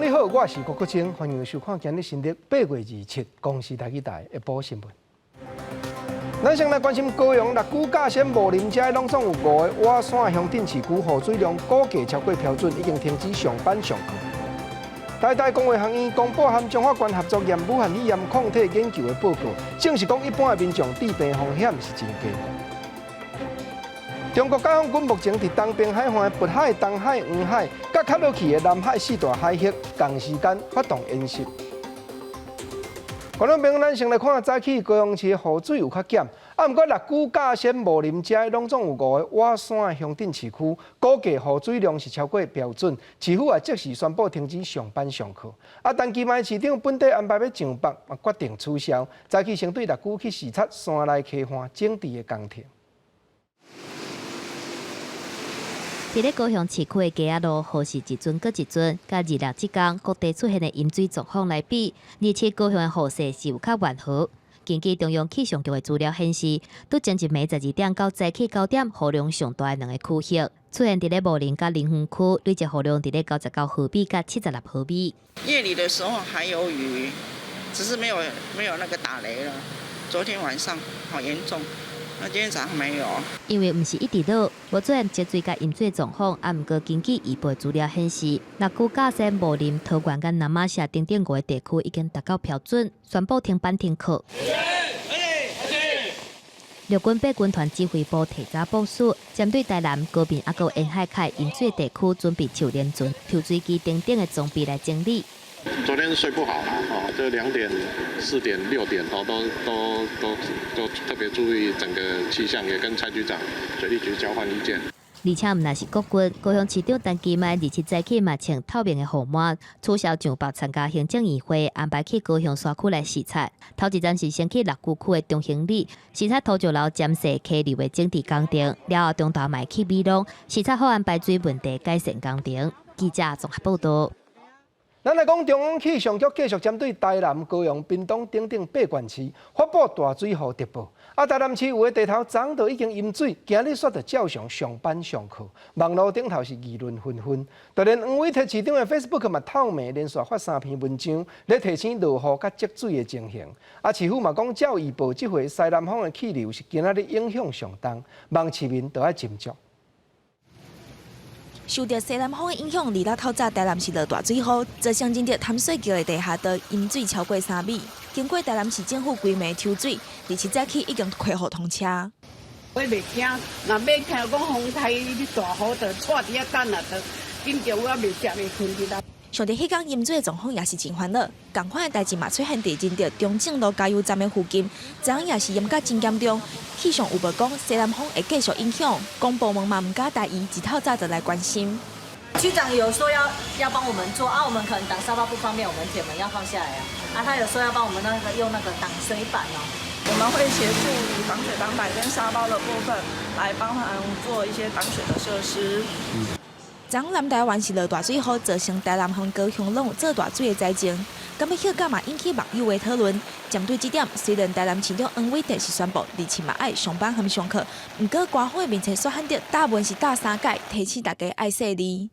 你好，我是郭國清，歡迎收看今日新曆8月27公視台語台的報新聞。咱先來關心高雄六龜甲仙武林遮攏總有五个倚山鄉鎮市區雨水量估計超過標準，已經停止上班上課。台大公衛學院公布和彰化縣合作驗武漢肺炎抗體研究的報告，證實講一般的民眾致病風險是真低。中國解放軍目前佇東爿海岸的渤海、東海、黃海，佮較落去的南海四大海域仝時間發動演習。觀眾朋友，咱先來看早起高雄市的雨水有較減，啊，毋過六龜甲仙武林遮攏總有五个倚山的鄉鎮市區，估計雨水量是超過標準，市府也即時宣布停止上班上課。啊，陳其邁市長本底安排欲上北，嘛決定取消。早起先對六龜去視察山內溪岸整治的工程。佇咧高雄市區的街仔路，雨勢一陣閣一陣，佮二六這工各地出現的淹水狀況來比，27高雄的雨勢是有較緩和。根據中央氣象局的資料顯示，佇前一暝12點到早起9點，雨量上大的兩个區域，出現佇咧武陵佮林園區，累計雨量佇咧99毫米佮76毫米。夜裡的時候還有雨，只是沒有那個打雷了。昨天晚上好嚴重。那今天早上沒有。因為毋是一直落，無出現積水佮淹水狀況。啊，毋過根據預報資料顯示，六龜甲仙武林、桃園佮那瑪夏等等五个地區已經達到標準，宣布停班停課。陸軍八軍團指揮部提早部署，針對台南、高屏猶閣沿海較淹水地區，準備抽連船、抽水機等等的裝備來整理。昨天睡不好啦，哦，這2點、4點、6點，哦，都特別注意整個氣象，也跟蔡局長、水利局交換意見。而且毋但是國軍，高雄市長陳其邁27早起嘛穿透明的雨帽，取消上北參加行政院會，安排去高雄山區來視察。頭一站是先去六龜區的中興里，視察土石流尖勢溪流的整治工程，了後中晝嘛去美濃視察好安排水問題改善工程。記者綜合報道。咱來講，中央氣象局繼續針對台南、高雄、屏東等等八縣市發布大水雨特報。啊，台南市有的地頭昨就已經淹水，今日煞著照常上班上課，網路頂頭是議論紛紛。就連黃偉哲市長的 Facebook 嘛透明連續發三篇文章，咧提醒落雨佮積水的情形。啊，市府嘛講，照預報，這回西南風的氣流是今仔日影響上重，望市民著愛斟酌。受著西南風的影響，26透早台南市落大水雨，造成仁德潭水橋的地下道淹水超過3米。經過台南市政府規暝抽水，27早起已經恢復通車。我袂驚，若欲聽講風台大雨，就坐佇遐等啊，就緊張我袂食袂睏佇啦。上佇彼工淹水的狀況也是真煩惱，仝款的代誌嘛出現佇仁德中正路加油站的附近，昨昏也是淹甲真嚴重。氣象預報講西南風會繼續影響，公部門嘛毋敢大意，一透早就來關心。區長有說要幫我們做啊，我們可能擋沙包不方便，我們鐵門要放下來啊。啊，他有說要幫我們那個用那個擋水板哦。我們會協助以防水擋板跟沙包的部分來幫忙做一些擋水的設施。昨昏南台灣是落大水雨，造成台南和高雄攏有做大水的災情。敢欲歇假嘛引起網友的討論。針對這點，雖然台南市長黃偉哲是宣布27嘛愛上班和上課，毋過官方的面冊煞喊著大部分是搭三擺，提醒大家愛細膩。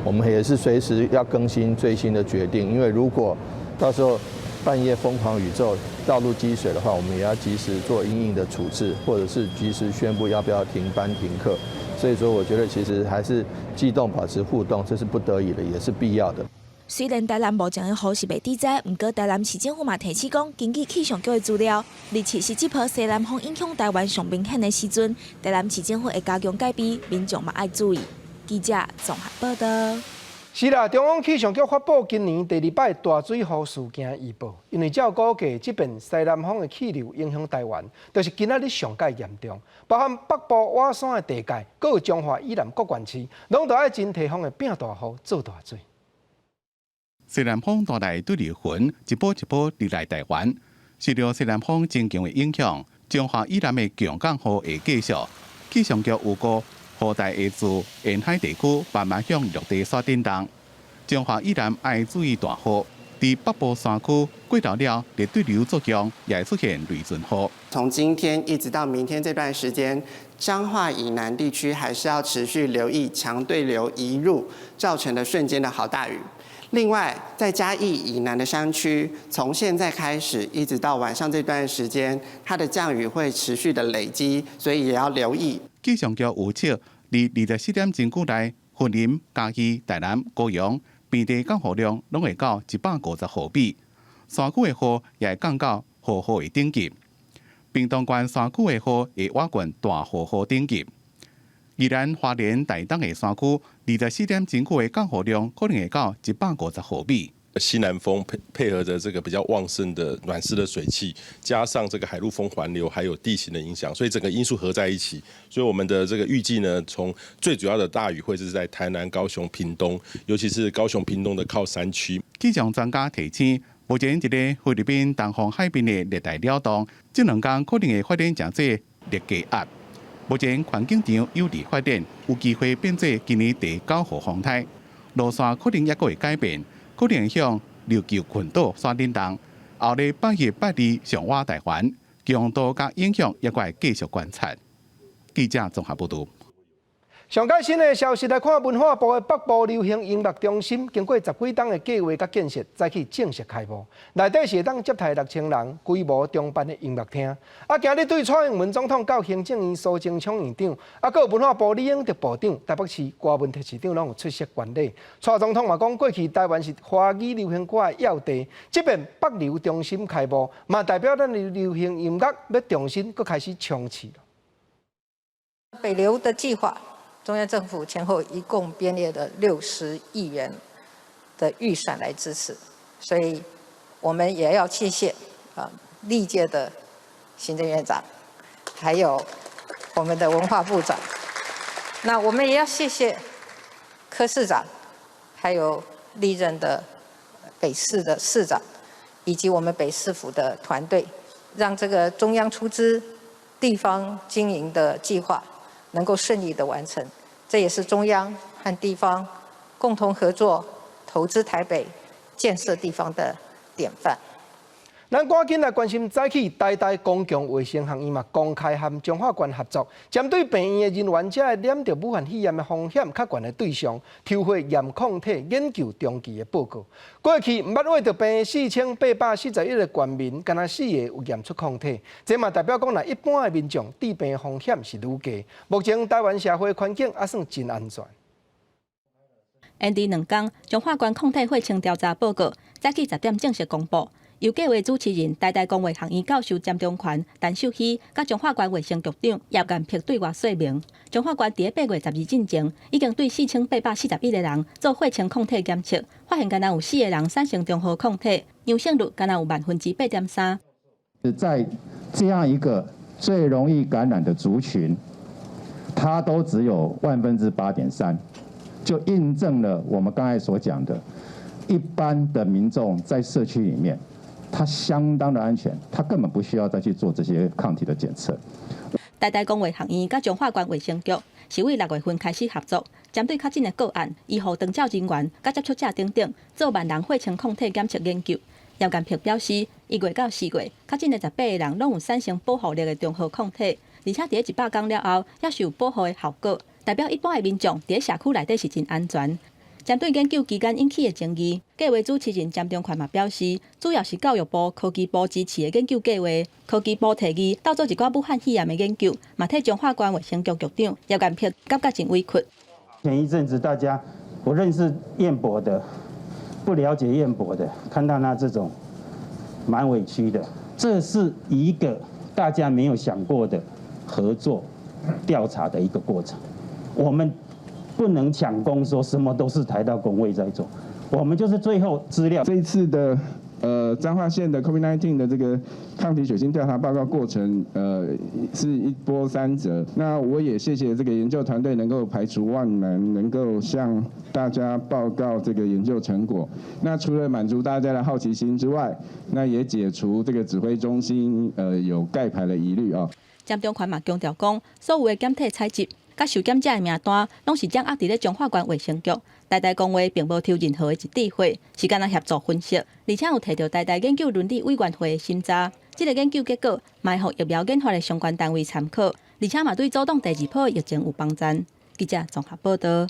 我們也是隨時要更新最新的決定，因為如果到時候半夜瘋狂宇宙道路積水的話，我們也要及時做因應的處置，或者是及時宣布要不要停班停課。所以說，我覺得其實還是機動保持互動，這是不得已的，也是必要的。雖然台南目前的雨是袂致災，毋過台南市政府嘛提醒講，根據氣象局的資料，27是這波西南風影響台灣上明顯的時陣，台南市政府會加強戒備，民眾嘛愛注意。記者綜合報道。是啦，中央氣象局發布今年第二擺大水雨事件預報，因為照估計，這遍西南風的氣流影響台灣，就是今仔日上蓋嚴重，包含北部倚山的地界，閣有彰化以南各縣市，攏著愛真提防會變大雨、做大水。西南風帶來對流雲，一波一波入來台灣，受著西南風真強的影響，彰化以南的強降雨會繼續。氣象局預估，雨帶會自沿海地區慢慢向陸地煞振動。彰化以南愛注意大雨，佇北部山區過頭了，熱對流作用也會出現雷陣雨。從今天一直到明天這段時間，彰化以南地區還是要持續留意強對流移入造成的瞬間的豪大雨。另外，在嘉義以南的山區，從現在開始一直到晚上這段時間，它的降雨會持續的累積，所以也要留意。氣象局預測，佇24點鐘內，雲林、嘉義、台南、高雄平地降雨量攏會到150毫米，山區的雨也會降到豪雨的等級。屏東縣山區的雨會倚近大豪雨等級。宜蘭花蓮、台東的山區，24點鐘的降雨量可能會到150毫米。西南風配合着這個比較旺盛的暖濕的水汽，加上這個海陸風環流，還有地形的影響，所以整個因素合在一起，所以我們的這個預計呢，從最主要的大雨會是在台南、高雄、屏東，尤其是高雄、屏東的靠山區。氣象專家提醒，目前佇咧菲律賓東方海邊的熱帶擾動，這兩工可能會發展成做熱低壓。目前環境場有利發展，有機會變做今年第九號風颱，路線可能猶閣會改變。可能向琉球群島煞振動，後禮拜一、拜二上倚台灣，強度佮影響猶閣會繼續觀察。記者綜合報導。上蓋新的消息來看，文化部的北部流行音樂中心經過十幾冬的計劃佮建設，早起正式開幕。內底是會當接待6000人規模中辦的音樂廳。啊，今日對蔡英文總統到行政院蘇貞昌院長，啊，閣有文化部李永得部長、台北市柯文哲市長攏有出席觀禮。蔡總統嘛講，過去台灣是華語流行歌的要地，這擺北流中心開幕，嘛代表咱的流行音樂欲重新閣開始衝刺。北流的計劃。中央政府前後一共編列了60億元的預算來支持，所以我們也要謝謝啊歷屆的行政院長，還有我們的文化部長。那我們也要謝謝柯市長，還有歷任的北市的市長，以及我們北市府的團隊，讓這個中央出資、地方經營的計劃能夠順利的完成，這也是中央和地方共同合作投資台北、建設地方的典範。咱趕緊來關心早起台大公共衛生學院嘛，公開和彰化縣合作，針對病院的人員，這个染著武漢肺炎的風險較懸的對象，抽血驗抗體研究中期的報告。過去毋捌穢著病4841個縣民，干焦四个有驗出抗體，這嘛代表講，若一般的民眾致病風險是愈低。目前台灣社會環境還算真安全。延遲2工，彰化縣抗體血清調查報告早起10點正式公布。由計劃主持人台大公衛學院教授詹中權、陳秀熙，佮彰化縣衛生局長葉元碧對外說明，彰化縣佇8月12進前，已經對4841個人做血清抗體檢測，發現干焦有四個人產生中和抗體，陽性率干焦有8.3%。在這樣一個最容易感染的族群，它都只有8.3%，就印證了我們剛才所講的，一般的民眾在社區裡面，它相當的安全，它根本不需要再去做這些抗體的檢測。台大公衛學院佮彰化縣衛生局是對6月份開始合作，針對確診的個案、醫護長照人員佮接觸者等等，做萬人血清抗體檢測研究。葉元碧表示，1月到4月，確診的18個人攏有產生保護力的中和抗體，而且佇100工了後，猶是有保護的效果，代表一般的民眾佇社區內底是真安全。針對研究期間引起的爭議，計劃主持人詹中權嘛表示，主要是教育部、科技部支持的研究計劃。科技部提議鬥做一寡武漢肺炎的研究，嘛替彰化縣衛生局局長葉元碧感覺真委屈。前一陣子大家不認識彥博的，不了解彥博的，看到他這種蠻委屈的。這是一個大家沒有想過的合作調查的一個過程。我們不能搶功，說什麼都是台大公衛在做，我們就是最後資料。這一次的彰化縣的 COVID-19 的這個抗體血清調查報告過程，是一波三折。那我也謝謝這個研究團隊能夠排除萬難，能夠向大家報告這個研究成果。那除了滿足大家的好奇心之外，那也解除這個指揮中心有蓋牌的疑慮啊。詹中權嘛強調講，所有的檢體採集佮受檢者的名單，攏是掌握佇咧彰化縣衛生局。台大公衛並無抽任何的一滴血，是干焦協助分析，而且有提著台大研究倫理委員會的審查。這個研究結果，嘛會予疫苗研發的相關單位參考，而且嘛對阻擋第二波疫情有幫助。記者綜合報導。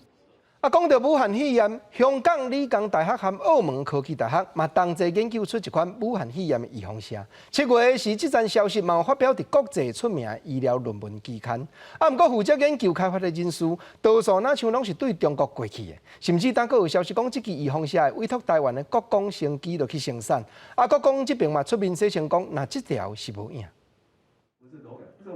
啊，講到武漢肺炎，香港理工大學和澳門科技大學嘛同齊研究出一款武漢肺炎的預防射。7月時，這層消息嘛有發表佇國際出名的醫療論文期刊。啊，毋過負責研究開發的人士，多數若像攏是對中國過去的，甚至當閣有消息講，這支預防射會委託台灣的國光生技落去生產。啊，國光這邊嘛出面聲稱講，若這條是無影。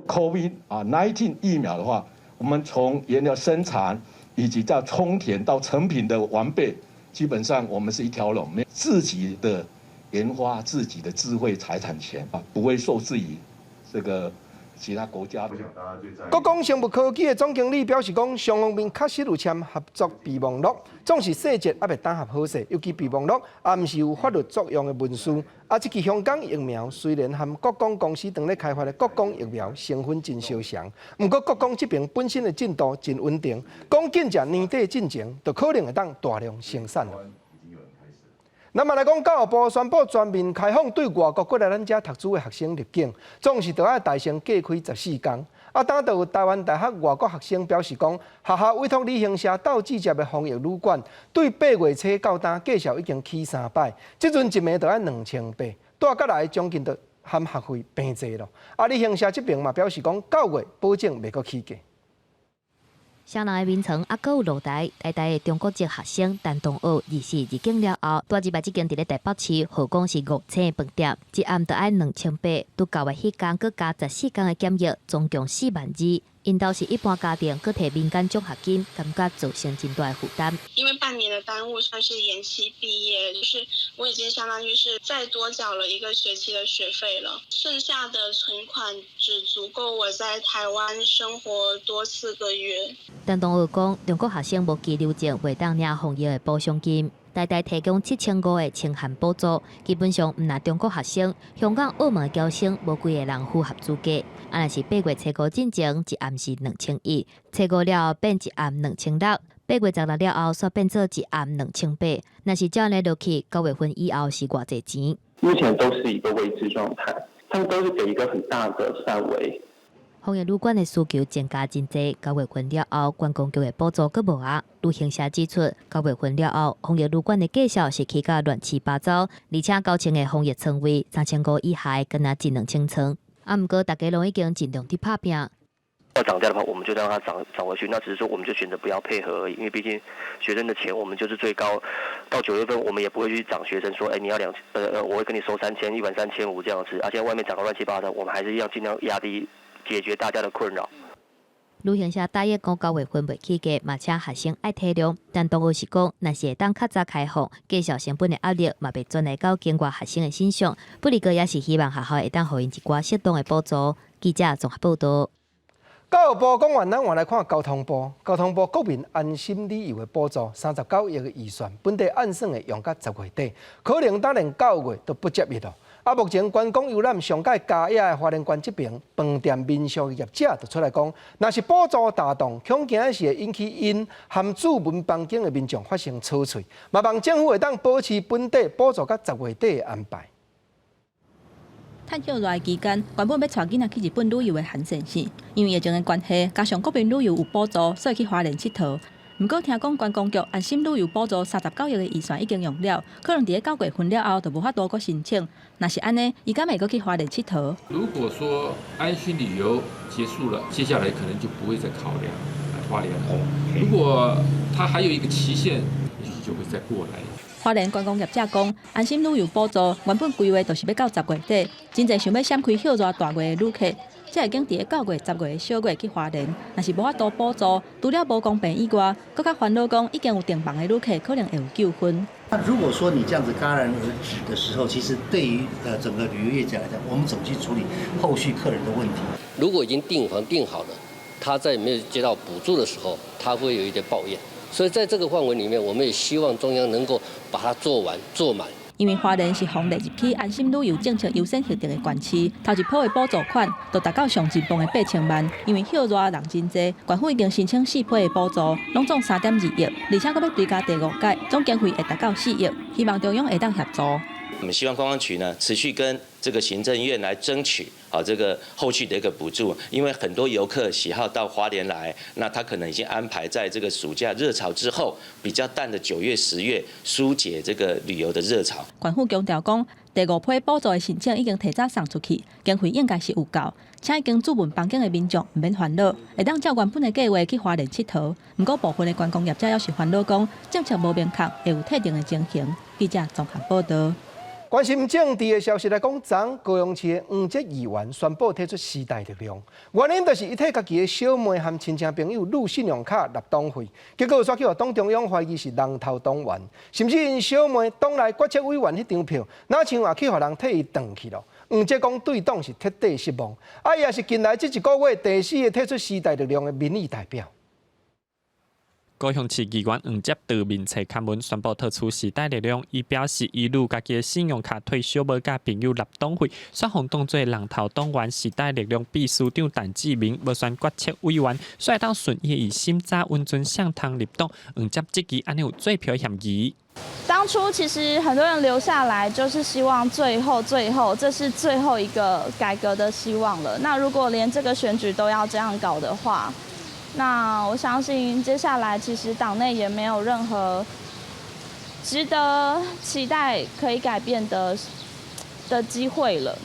COVID 啊19疫苗的話，我們從原料生產，以及到充填到成品的完備，基本上我們是一條龍，沒自己的研發自己的智慧財產權啊，不會受制於這個其他國家。國光生物科技的總經理表示講，雙方面確實有簽合作備忘錄，總是細節猶未打合好勢，尤其備忘錄也毋是有法律作用的文書。啊，這支香港疫苗雖然和國光公司當咧開發的國光疫苗成分真相像，毋過國光這邊本身的進度真穩定，講緊才年底進前，就可能會當大量生產。咱嘛來講，教育部宣布全面開放對外國過來咱遮讀書的學生入境，總是著愛大先隔開14工。啊，當就有台灣大學外國學生表示講，學校委託旅行社鬥志接的防疫旅館，對8月初到今價數已經起三擺，這陣一暝著愛2800，帶過來將近著含學費平濟咯。啊，旅行社這邊嘛表示講，9月保證袂閣起價。雙人的眠床猶閣有露台，台大的中國籍學生陳東奧二四入境了後，蹛入來這間佇咧台北市，號講是五星飯店，一暗著愛2800，拄9月彼工閣加14工的檢疫，總共4萬2。𪜶兜是一般家庭，閣提民間獎學金，感覺造成真大的負擔。因為半年的耽誤，算是延期畢業，就是我已經相當於是再多繳了一個學期的學費了，剩下的存款只足夠我在台灣生活多4個月。陳東奧講，中國學生無居留證，袂當領防疫的補償金。台大提供7500的清寒補助，基本上毋但中國學生，香港、澳門的僑生無幾个人符合資格。啊，若是8月初5進前，一暗是2100；初五了後變一暗2600；8月16了後，煞變做一暗2800。若是照按呢落去，9月份以後是偌濟錢？目前都是一個未知狀態，他們都是給一個很大的範圍。防疫旅館的需求增加真濟，9月份了後，觀光局的補助閣無啊。旅行社指出，9月份了後，防疫旅館的價數是起甲亂七八糟，而且9000个防疫床位，3500以下敢若一兩千床。啊，毋過大家攏已經盡量佇拍拚。要漲價的話，我們就讓它漲漲回去。那只是說，我們就選擇不要配合而已。因為畢竟學生的錢，我們就是最高到9月份，我們也不會去漲學生說，哎，你要兩，我會跟你收3000，一晚3500這樣子。而且外面漲到亂七八糟，我們還是要盡量壓低，解決大家的困擾。旅行社答應講9月份袂起價，嘛請學生愛體諒。但當局是講，若是會當較早開放，價數成本的壓力嘛袂轉來到境外學生的身上。不過也是希望學校會當予𪜶一寡適當的補助。記者綜合報道。教育部講完，咱換來看交通部。交通部國民安心旅遊的補助39億的預算，本地按算會用到10月底，可能等連9月都不接伊咯。啊，目前觀光遊覽上蓋嘉義的花蓮縣這邊飯店民宿業者就出來講，若是補助大凍，恐驚是會引起𪜶和住文房間的民眾發生吵喙，嘛望政府會當保持本地補助到10月底的安排。趁歇熱期間，原本欲帶囡仔去日本旅遊的韓先生，因為疫情的關係，加上國民旅遊有補助，所以去花蓮𨑨迌。毋過聽講觀光局安心旅遊補助39億的預算已經用了，可能佇咧9月份了後就無法度閣申請。若是按呢，伊敢會閣去花蓮𨑨迌？如果說安心旅遊結束了，接下來可能就不會再考量花蓮了。如果他還有一個期限，也許就會再過來。花蓮觀光業者講，安心旅遊補助原本規劃就是欲到10月底，真濟想欲閃開歇熱大月的旅客，才會揀佇咧9月、10月的小月去花蓮。若是無法度補助，除了無公平以外，閣較煩惱講已經有訂房的旅客可能會有糾紛。那如果說你這樣子戛然而止的時候，其實對於整個旅遊業者來講，我們怎麼去處理後續客人的問題？如果已經訂房訂好了，他在沒有接到補助的時候，他會有一點抱怨。所以在這個範圍裡面，我們也希望中央能夠把它做完做滿。因為花蓮是予列入去安心旅遊政策優先核定的縣市，頭一波的補助款就達到上真棒的8000萬。因為歇熱人真濟，縣府已經申請四批的補助，攏總3.2億，而且閣欲追加第五屆，總經費會達到4億，希望中央會當協助。我們希望觀光局呢持續跟這個行政院來爭取啊，這個後續的一個補助，因為很多遊客喜好到花蓮來，那他可能已經安排在這個暑假熱潮之後比較淡的9月、10月疏解這個旅遊的熱潮。縣府強調講，第五批補助的申請已經提早送出去，經費應該是有夠，請已經注文房間的民眾毋免煩惱，會當照原本的計劃去花蓮𨑨迌。毋過部分的觀光業者猶是煩惱講，政策無明確，會有退訂的情形。記者綜合報道。關心政治的消息來講，昨高雄市的黃捷議員宣布退出時代力量，原因就是伊替家己的小妹和親戚朋友擄信用卡納黨費，結果煞去予黨中央懷疑是人頭黨員，甚至𪜶小妹黨內決策委員彼張票，若像也去予人替伊斷去囉。黃捷講對黨是徹底失望，啊，伊也是近來這一個月第四個退出時代力量的民意代表。高雄市議員黃捷佇面冊刊文宣布退出時代力量，伊表示伊擄家己的信用卡替小妹佮朋友納黨費，煞予當做人頭黨員時代力量秘書長陳志明無選決策委員，煞會當順伊的意審查允准誰通入黨。黃捷質疑按呢有做票嫌疑。當初其實很多人留下來，就是希望最後最後，這是最後一個改革的希望了。那如果連這個選舉都要這樣搞的話，那我相信接下來其實黨內也沒有任何值得期待可以改變的機會了。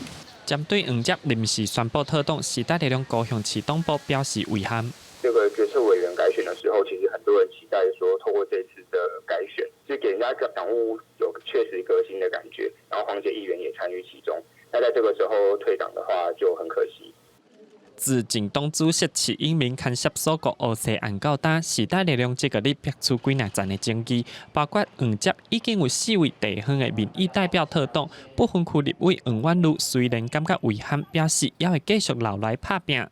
針對黃捷臨時宣布退黨，時代力量高雄市黨部表示遺憾。這個決策委員改選的時候，其實很多人期待說，透過這次的改選，就給人家個黨務有確實革新的感覺。然後黃捷議員也參與其中，那在這個時候退黨的話，就很可惜。自前黨主席齊英明牽涉鎖國烏西案到今，時代力量這個日逼出幾若層的爭議，包括黃捷已經有四位地方的民意代表退黨，不分區立委黃婉瑜雖然感覺遺憾，表示猶會繼續留來拍拚。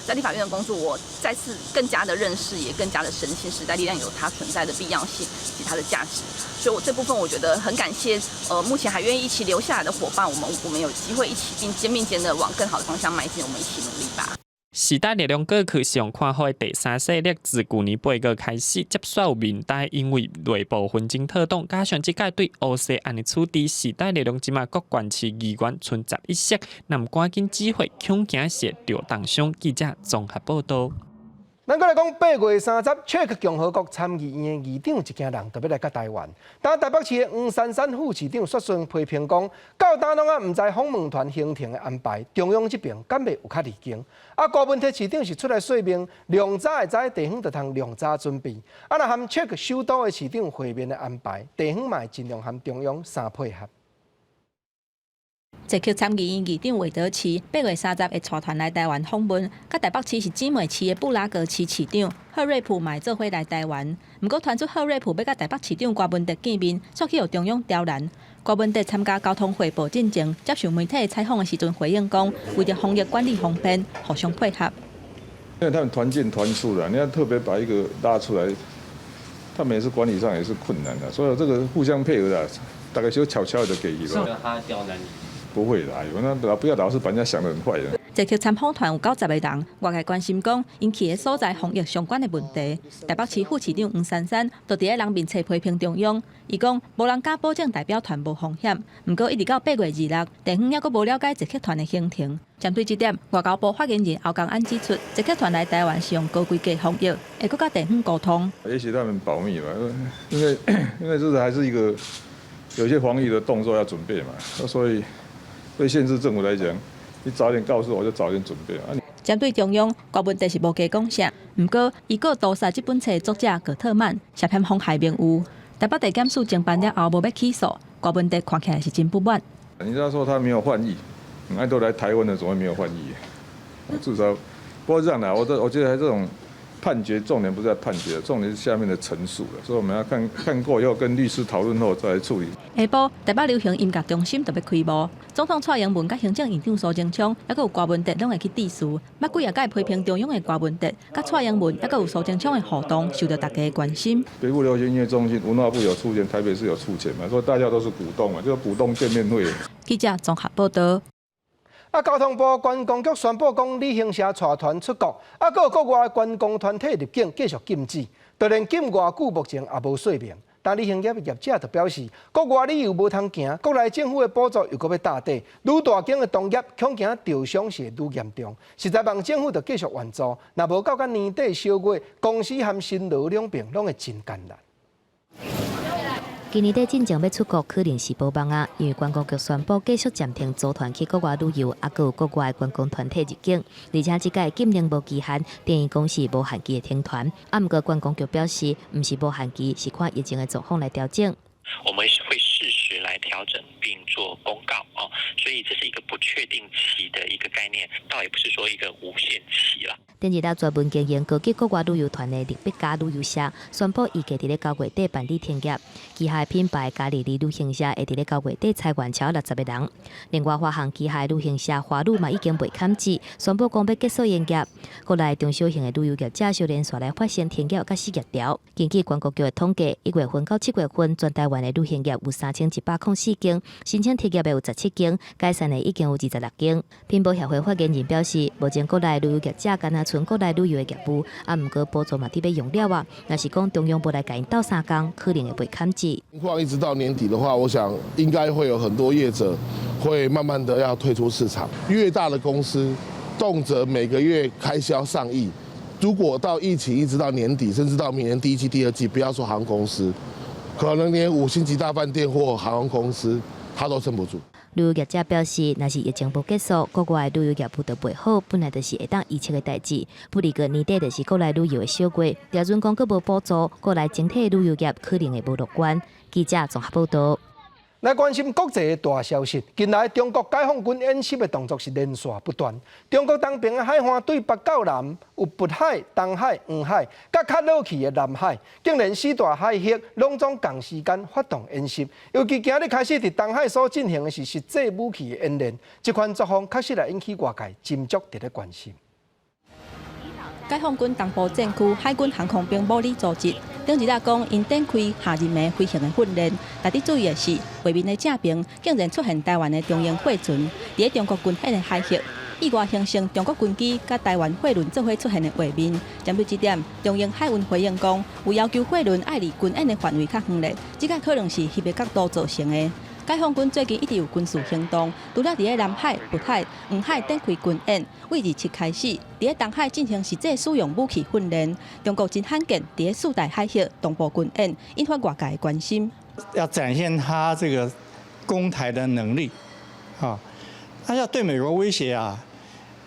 在立法院的工作，我再次更加的認識，也更加的深信時代力量有它存在的必要性及它的價值。所以，我這部分我覺得很感謝，目前還願意一起留下來的夥伴，我們有機會一起並肩並肩的往更好的方向邁進，我們一起努力吧。時代力量過去上看好的第三勢力，自舊年8月開始接續有民代因為內部紛爭退黨，加上這屆對烏西案的處置，時代力量這馬各縣市議員賰11席，若毋趕緊指揮，恐驚是著重傷。記者綜合報道。咱閣來講8月30，捷克共和國參議院的議長一行人就欲來到台灣。但台北市的黃珊珊副市長率先批評講，到今攏猶毋知訪問團行程的安排，中央這邊敢會有較離經？啊，柯文哲市長是出來說明，量早會知，地方就通量早準備。啊，若和捷克首都的市長會面的安排，地方嘛會盡量和中央相配合。捷克參議院議長韋德奇8月30會帶團來台灣訪問，佮台北市是姊妹市的布拉格市市長賀瑞普嘛會做伙來台灣。毋過傳出賀瑞普欲佮台北市長柯文哲見面，煞去予中央刁難。柯文哲參加交通匯報進前，接受媒體採訪的時陣回應講，為著防疫管理方便，互相配合。因為他們團進團出的，你要特別把一個拉出來，他們也是管理上也是困難的，所以這個互相配合的，大概就悄悄的給予了。他刁難你？不會啦，那不要老是把人家想得很壞的。捷克參訪團有90個人，外界關心講，𪜶去的所在防疫相關的問題。台北市副市長黃珊珊就佇咧人面冊批評中央，伊講無人敢保證代表團無風險，毋過一直到8月26，地方猶閣無了解捷克團的行程。針對這點，外交部發言人歐江安指出，捷克團來台灣是用高規格防疫，會閣佮地方溝通。也許他們保密吧，因為這個還是一個有些防疫的動作要準備嘛，所以。對縣市政府來講，你早點告訴我，就早點準備啊。針對中央，柯文哲是無加講啥。毋過，伊告屠殺這本冊作者葛特曼涉嫌妨害名譽，台北地檢署偵辦了後無欲起訴，柯文哲看起來是真不滿。人家說他沒有犯意，那都來台灣了，怎麼會沒有犯意？至少不過這樣的，我覺得這種判決重點不是在判決，重點是下面的陳述了，所以我們要看看過以後，跟律師討論後再來處理。下晡，台北流行音樂中心就欲開幕，總統蔡英文佮行政院長蘇貞昌，猶閣有柯文哲攏會去致辭。捌幾仔擺批評中央的柯文哲，佮蔡英文，猶閣有蘇貞昌的互動，受到大家的關心。北部流行音樂中心文化部有出錢，台北市有出錢嘛，所以大家都是股東嘛，就是股東見面會。記者綜合報道。啊，交通部觀光局宣布講，旅行社帶團出國，啊，閣有國外觀光團體入境繼續禁止，就連禁偌久，目前也無說明。但旅行業的業者就表示，國外旅遊無通行，國內政府的補助又閣欲貼底，愈大間的同業恐驚著傷是會愈嚴重。實在望政府就繼續援助，若無到甲年底小月，公司和辛勞兩邊攏會真艱難。今年底進前欲出國可能是無望啊，因為觀光局宣布繼續暫停組團去國外旅遊，啊，閣有國外觀光團體入境，而且這屆禁令無期限，等於講是無限期的停團。啊，毋過觀光局表示，毋是無限期，是看疫情的狀況來調整。我們會適時來調整並做公告哦，所以這是一個不確定期的一個概念，倒也不是說一個無限期啦。頂一日專門經營高級國外旅遊團的綠筆家旅遊社宣布，預計佇咧9月底辦理停業。旗下品牌嘉利利旅行社會佇咧9月底裁員超60個人。另外，華航旗下旅行社華旅嘛已經袂堪折，宣布講欲結束營業。國內中小型的旅遊業者相連紲來發生停業佮失業潮。根據觀光局的統計，1月份到7月份，全台灣的旅行業有3104間，申請停業的有17間，解散的已經有26間。品保協會發言人表示，目前國內旅遊業者敢若賰國內旅遊的業務，啊，毋過補助嘛得欲用了啊。若是講中央無來共𪜶鬥相共，可能會袂堪折。情況一直到年底的話，我想應該會有很多業者會慢慢的要退出市場。越大的公司，動輒每個月開銷上億，如果到疫情一直到年底，甚至到明年第一季、第二季，不要說航空公司，可能連五星級大飯店或航空公司，他都撐不住。旅遊業者表示，若是疫情無結束，國外旅遊業務就袂好，本來就是會當預測的代誌。不過年底就是國內旅遊的小月，若準講閣無補助，國內整體旅遊業可能會無樂觀。記者綜合報道。來關心國際的大消息，近來中國解放軍演習的動作是連續不斷。中國東爿的海岸對北到南有北海、東海、黃海，佮較落去的南海，竟然四大海域攏總仝時間發動演習。尤其今日開始佇東海所進行的是實際武器的演練，這款作風確實來引起外界真足佇咧關心。解放軍東部戰區海軍航空兵模擬組織頂一日講，𪜶展開夏日暝飛行的訓練。值得注意的是，畫面的正爿竟然出現台灣的中型貨船，佇咧中國軍演的海域，意外形成中國軍機佮台灣貨輪做伙出現的畫面。針對這點，中英海運回應講，有要求貨輪愛離軍演的範圍較遠咧，這個可能是翕的角度造成的。解放軍最近一直有軍事行動，除了佇咧南海、北海、黃海展開軍演，對27開始，佇咧東海進行實際使用武器訓練。中國真罕見佇咧四大海域同步軍演，引發外界的關心。要展現他這個攻台的能力，啊，他要對美國威脅啊，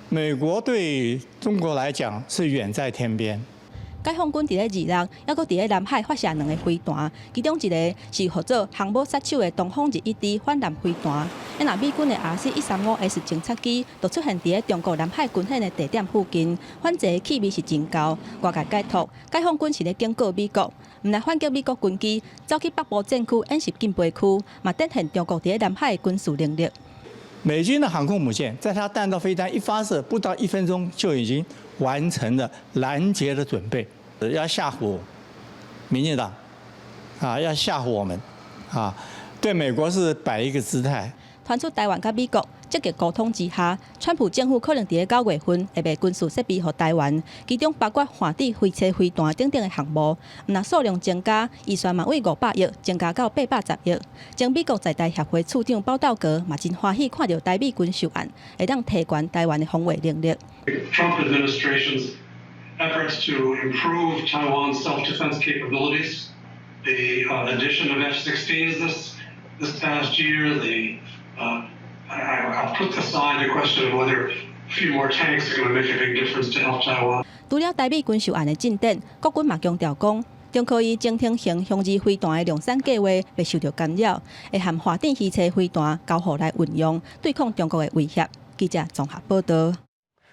美國對中國來講是遠在天邊。解放軍佇咧26，猶閣佇咧南海發射兩个飛彈，其中一个是號做航母殺手的東風21D 反艦飛彈。啊，若美軍的 RC-135S 偵察機就出現佇咧中國南海軍演的地點附近，反制的氣味是真厚。外界解讀，解放軍是咧警告美國，毋來反擊美國軍機走去北部戰區演習禁飛區，嘛展現中國佇咧南海的軍事能力。美軍的航空母艦在它彈道飛彈一發射，不到1分鐘就已經完成了攔截的準備，要嚇唬民進黨，啊，要嚇唬我們，啊，對美國是擺一個姿態。傳出台灣佮美國積極溝通之下，川普政府可能佇咧9月份會賣軍事設備予台灣，其中包括反制飛車飛彈等等的項目。毋但數量增加，預算嘛對500億增加到810億。前美國在台協會處長包道格嘛真歡喜看著台美軍售案，會當提懸台灣的防衛能力。 Trump administration's efforts to improve Taiwan's self-defense capabilities, the addition of F-16s this past year, I'll put aside the question of whether a few more tanks are going to make a big difference to help Taiwan. 除了台美軍售案的進展，國軍嘛強調講，中科院潛艇型雄二飛彈的量產計劃袂受著干擾，會和華鼎魚叉飛彈交互來運用，對抗中國的威脅。記者綜合報道。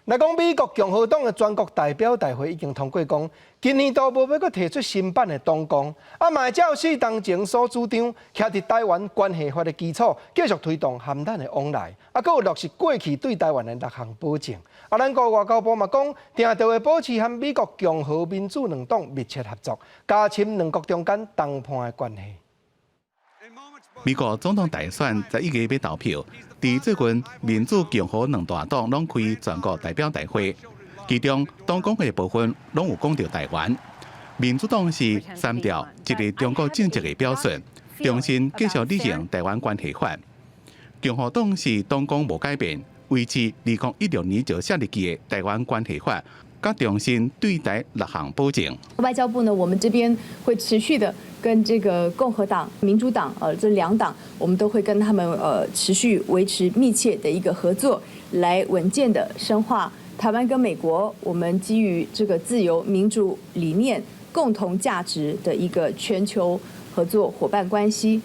來講，美國共和黨的全國代表大會已經通過講，今年度無欲閣提出新版的黨綱，啊，嘛會照四冬前所主張，徛佇台灣關係法的基礎，繼續推動和咱的往來，啊，閣有落實過去對台灣的六項保證。啊，咱國外交部嘛講，定定會保持和美國共和民主兩黨密切合作，加深兩國中間談判的關係。美國總統大選11月欲投票，佇最近民主共和兩大黨攏開全國代表大會，其中黨綱的部分攏有講著台灣。民主黨是刪掉一個中國政策的表述，重新繼續履行台灣關係法。共和黨是黨綱無改變，維持2016年就設立的台灣關係法，佮重新對台六項保證。外交部呢，我們這邊會持續的跟這個共和黨、民主黨，這兩黨，我們都會跟他們，持續維持密切的一個合作，來穩健的深化台灣跟美國，我們基於這個自由民主理念、共同價值的一個全球合作夥伴關係。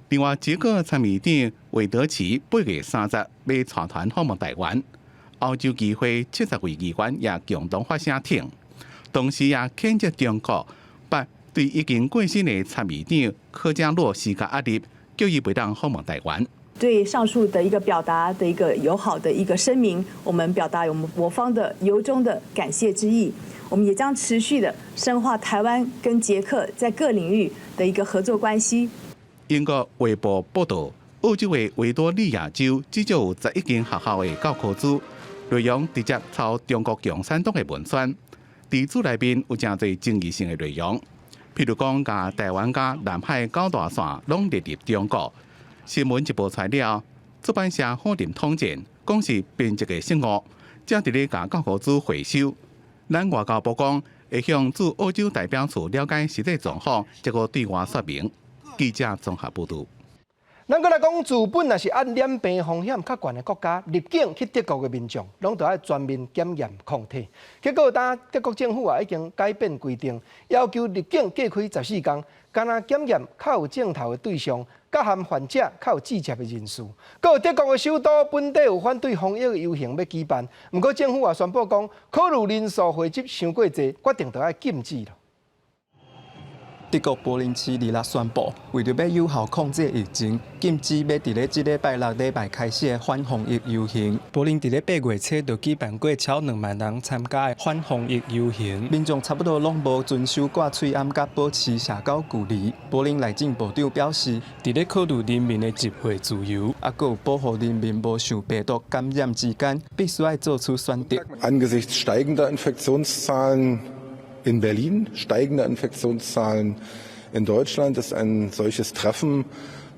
另外，捷克參議長韋德奇8月30欲帶團訪問台灣，歐洲議會70位議員也共同發聲挺，同時也譴責中國，把對已經過身的參議長柯嘉洛施加壓力，叫伊袂當訪問台灣。對上述的一個表達的一個友好的一個聲明，我們表達我們我方的由衷的感謝之意。我們也將持續的深化台灣跟捷克在各領域的一個合作關係。英國衛報報導，澳洲的維多利亞州至少有11間學校的教科書內容直接抄中國共產黨的文宣，佇書內面有誠濟爭議性的內容，譬如講，共台灣佮南海九大線攏列入中國。新聞一報出來了，出版社否認統戰，講是編輯的失誤，正佇咧共教科書回收。咱外交部講會向駐澳洲代表處了解實際狀況，才閣對外說明。記者綜合報導。咱閣來講，自本若是按染病風險較懸的國家入境去德國的民眾，攏著愛全面檢驗抗體。結果，當德國政府啊已經改變規定，要求入境隔開14工，干焦檢驗較有症頭的對象，佮含患者較有接觸的人士。閣有德國的首都本底有反對防疫的遊行欲舉辦，毋過政府也宣布講，考慮人數匯集傷過濟，決定著愛禁止囉。德國柏林市26宣布，為著欲有效控制疫情，禁止欲佇咧這禮拜六禮拜開始的反防疫遊行。柏林佇咧8月初就舉辦過超2萬人參加的反防疫遊行，民眾差不多攏無遵守掛喙罨佮保持社交距離。柏林內政部長表示，佇咧考慮人民的集會自由，猶閣有保護人民無受病毒感染之間，必須愛做出選擇。 Angesichts steigender Infektionszahlen in Berlin, steigender Infektionszahlen in Deutschland ist ein solches Treffen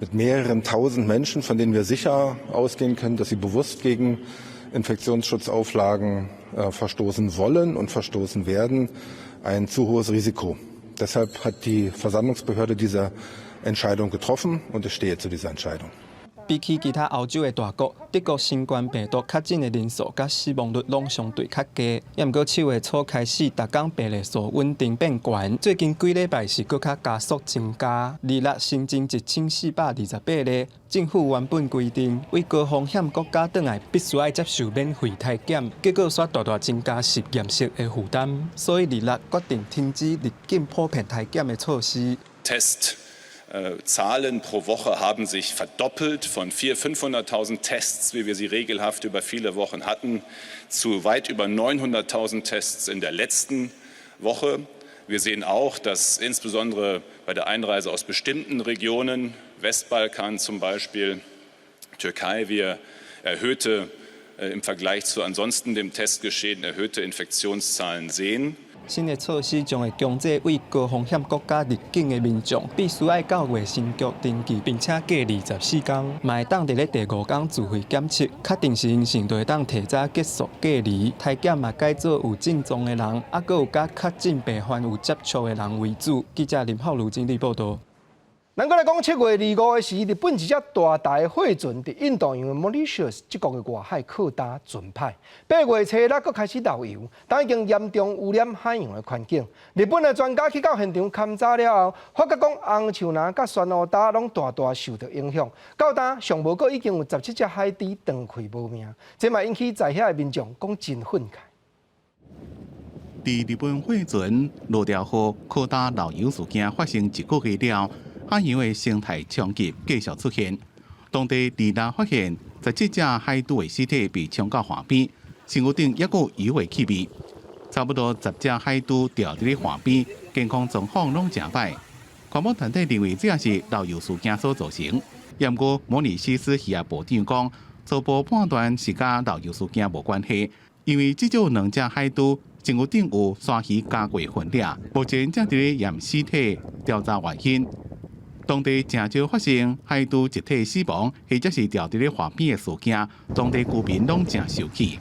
mit mehreren tausend Menschen, von denen wir sicher ausgehen können, dass sie bewusst gegen Infektionsschutzauflagen verstoßen wollen und verstoßen werden, ein zu hohes Risiko. Deshalb hat die Versammlungsbehörde diese Entscheidung getroffen und ich stehe zu dieser Entscheidung. 比起其他歐洲的大國，德國新冠病毒確診的人數佮死亡率攏相對較低。猶毋過7月初開始，逐工病例數穩定變懸，最近幾禮拜是閣較加速增加。26新增1428例。政府原本規定，對高風險國家轉來必須愛接受免費篩檢，結果煞大大增加實驗室的負擔，所以26決定停止入境普遍篩檢的措施。 Testzahlen pro Woche haben sich verdoppelt von 400.000, 500.000 Tests, wie wir sie regelhaft über viele Wochen hatten, zu weit über 900.000 Tests in der letzten Woche. Wir sehen auch, dass insbesondere bei der Einreise aus bestimmten Regionen, Westbalkan zum Beispiel, Türkei, wir erhöhte im Vergleich zu ansonsten dem Testgeschehen erhöhte Infektionszahlen sehen. 新的措施將會強制對高風險國家入境的民眾，必須愛到衛生局登記，並且隔離14工，嘛會當佇咧第五工自費檢測，確定是陰性就會當提早結束隔離。篩檢嘛改做有症狀的人，猶閣有佮確診病患有接觸的人為主。記者林浩如整理報導。咱閣來講，7月25的時，日本一隻大台的貨船佇印度洋的 Mauritius 這國的外海靠礁船歹。8月初六，閣開始漏油，當已經嚴重污染海洋的環境。日本的專家去到現場勘查了後，發覺講紅樹林佮珊瑚礁攏大大受著影響。到今上無閣已經有17隻海豬斷氣無命，這嘛引起在遐的民眾講真憤慨。佇日本貨船羅條號靠礁漏油事件發生一個月了，海洋的生態衝擊繼續出現。當地26發現17隻海豬的屍體被沖到岸邊，身軀頂猶閣有油的氣味。差不多10隻海豬吊佇咧岸邊，健康狀況攏誠歹。環保團體認為這也是漏油事件所造成。毋過摩里西斯漁業部長講，初步判斷是佮漏油事件無關係，因為至少兩隻海豬政府頂有鯊魚加過分掠，目前正佇咧驗屍體調查原因。當地誠少發生海豬集體死亡或者是牢佇咧河邊的事件，當地居民攏誠受氣。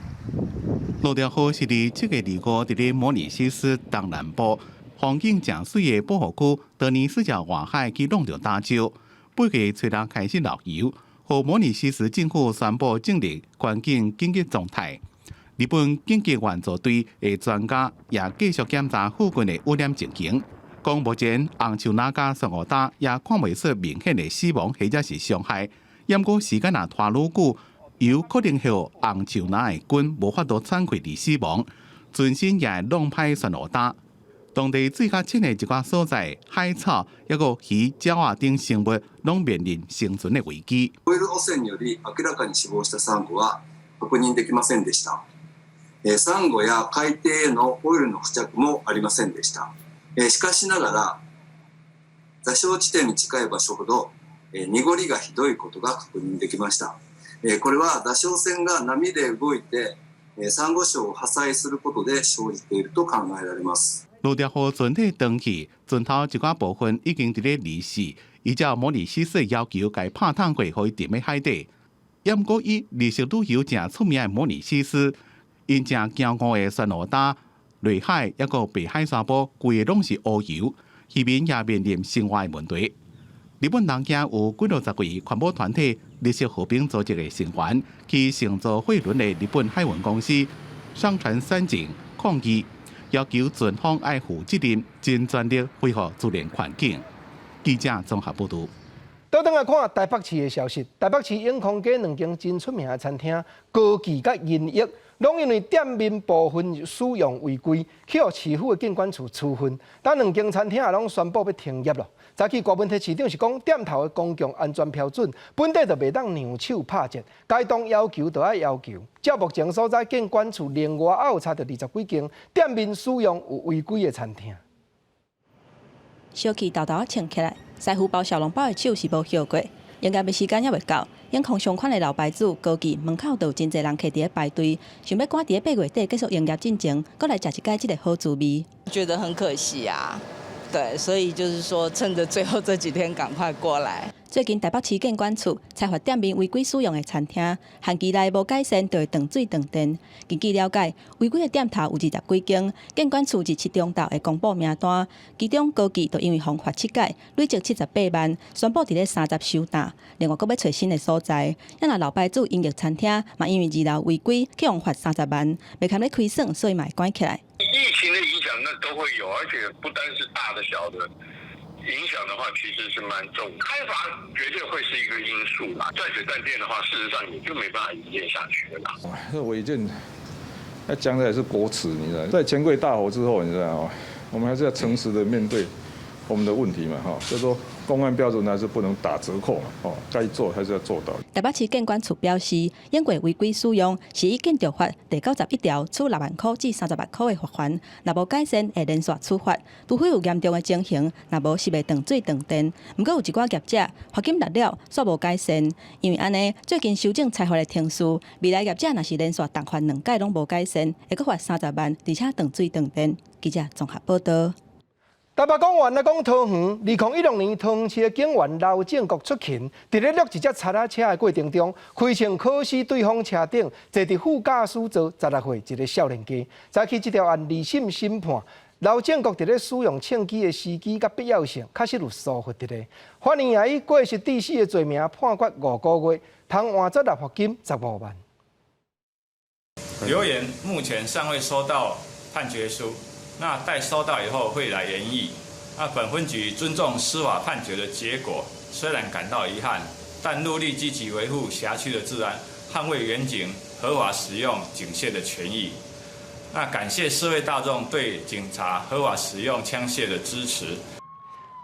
盧調號是佇7月25佇咧模里西斯東南部風景誠媠的保護區多尼斯角外海去弄著礁石，8月初六開始漏油，予模里西斯政府宣布進入環境緊急狀態。日本緊急援助隊的專家也繼續檢查附近的污染情形，講目前紅樹林佮珊瑚礁也看袂出明顯的死亡或者是傷害。毋過時間若拖愈久，有可能予紅樹林的菌無法度喘氣而死亡，全身也會弄歹珊瑚礁。當地水較淺的一寡所在，海草抑閣魚、鳥仔等生物攏面臨生存的危機。オイル汚染により明らかに死亡したサンゴは確認できませんでした。サンゴや海底へのオイルの付着もありませんでした。しかしながら、座礁地点に近い場所ほど濁りがひどいことが確認できました。これは座礁船が波で動いてサンゴ礁を破砕することで生じていると考えられます。盧調號船體斷去，船頭一寡部分已經佇咧離世。依照摩里西斯的要求，共拍炭火，予伊沉佇海底。毋過以綠色旅遊誠出名的摩里西斯，𪜶誠驕傲的珊瑚礁、綠海，抑閣白海沙埔，規個攏是烏油，漁民也面臨生活的問題。日本東京有幾落十位環保團體、綠色和平組織的成員，去乘坐貨輪的日本海運公司商船三井抗議，要求船方愛負責任，盡全力恢復自然環境。記者綜合報導。倒轉來看台北市的消息，台北市永康街兩間真出名的餐廳高記佮銀翼，攏因為店面部分使用違規，去予市府的建管處處分。但兩間餐廳也攏宣布欲停業囉。早起郭文鐵市長是講，店頭的公共安全標準本底就袂當兩手拍折，該當要求就愛要求。照目前所知，建管處另外還有查著20幾間店面使用有違規的餐廳。燒氣沓沓仔衝起來，師傅包小籠包的手是無歇過，營業的時間猶未到，永康上款的老牌子高記門口就有真濟人客佇咧排隊，想欲趕佇咧8月底結束營業進前，閣來食一擺這个好滋味。覺得很可惜啊，對，所以就是說趁着最後這幾天趕快過來。最近台北市建管處裁罰店面違規使用的餐廳，限期內無改善就會斷水斷電。根據了解，違規的店頭有20幾間，建管處二七中晝會公布名單，其中高記就因為予罰7擺，累積78萬，宣布佇咧30收檔。另外，閣欲揣新的所在。啊若老牌子英翼餐廳嘛，因為二樓違規，去予罰30萬，袂堪咧虧損，所以嘛會關起來。疫情的影響那都會有，而且不單是大的小的。影響的話，其實是蠻重。開罰絕對會是一個因素啦。斷水斷電的話，事實上也就沒辦法營業下去了啦。這違建，那講的也是國恥，你知道？在錢櫃大火之後，你知道嗎？我們還是要誠實的面對我們的問題嘛，哈，就是說公安標準還是不能打折扣嘛，哦，該做還是要做到。台北市建管處表示，因過違規使用是依建築法第91條處6萬箍至30萬箍的罰鍰，若無改善會連續處罰，除非有嚴重的情形，若無是會斷水斷電。毋過有一寡業者罰金來了，煞無改善，因為按呢最近修正裁罰的程序，未來業者若是連續重犯兩擺攏無改善，會閣罰30萬，而且斷水斷電。記者綜合報道。台北講完來講桃園，2016年桃園市的警員劉正國出勤，佇咧掠一隻賊仔車的過程中，開槍敲死對方車頂，坐佇副駕駛座16歲一个少年家。早起這條案二審審判，劉正國佇咧使用槍支的時機佮必要性，確實有疏忽佇咧。法院也以過失致死的罪名判決5個月，通換作罰金15萬。留言目前尚未收到判決書。那待收到以後會來研議。那本分局尊重司法判決的結果，雖然感到遺憾，但努力積極維護轄區的治安，捍衛員警合法使用警械的權益。那感謝社會大眾對警察合法使用槍械的支持。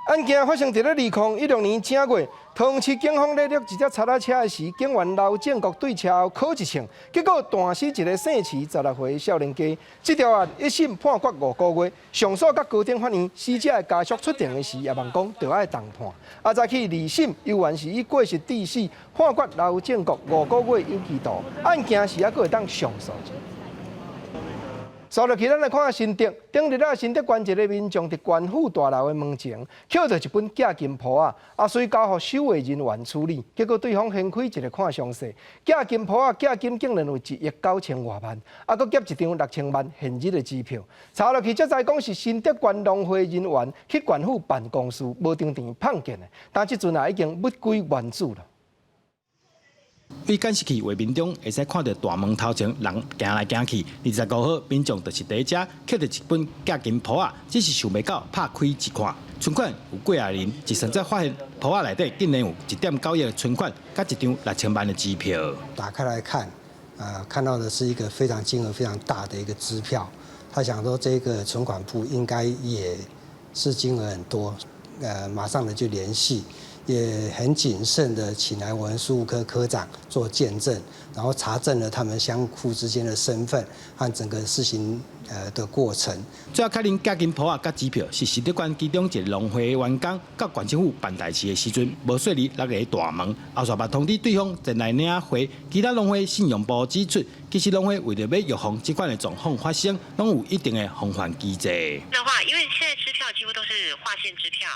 案件發生佇咧2016年正月，桃園市警方咧掠一隻賊仔車的時，警員劉正國對車後敲一槍，結果彈死一个姓徐16歲的少年家。這條案一審判決5個月，上訴到高等法院，死者的家屬出庭的時也望講著愛重判。啊，早起二審猶原是以過失致死判決劉正國5個月有期徒，案件是猶閣會當上訴。紲落去，咱來看新竹，頂日啊，新竹縣一个民眾佇縣府大樓的門前，抾著一本寄金簿仔，啊，隨交予守衛人員處理，結果對方掀開一个看詳細，寄金簿仔寄金竟然有1億9千外萬，啊，閣夾一張6000萬現日的支票。查落去，才知講是新竹縣農會人員去縣府辦公事，無當場碰見的，但這陣啊已經物歸原主了。對監視器畫面中，會使看著大門頭前人行來行去。25號，民眾就是佇遮抾著一本寄金簿仔，只是想袂到拍開一看，存款有幾仔人，一算才發現簿仔內底竟然有1.9億的存款，佮一張6000萬的支票。打開來看，看到的是一個非常金額非常大的一個支票。他想說這個存款簿應該也是金額很多，馬上的就聯繫。也很謹慎的請來我們庶務科科長做見證，然後查證了他們相互之間的身份和整個事情的過程。最後確認寄金簿仔佮支票是新竹縣其中一个農會員工到縣政府辦代誌的時陣，無細膩落个大門，後續嘛通知對方前來領回。其他農會信用部指出，其實農會為著欲預防這款的狀況發生，攏有一定的防範機制。的話，因為現在支票幾乎都是劃線支票，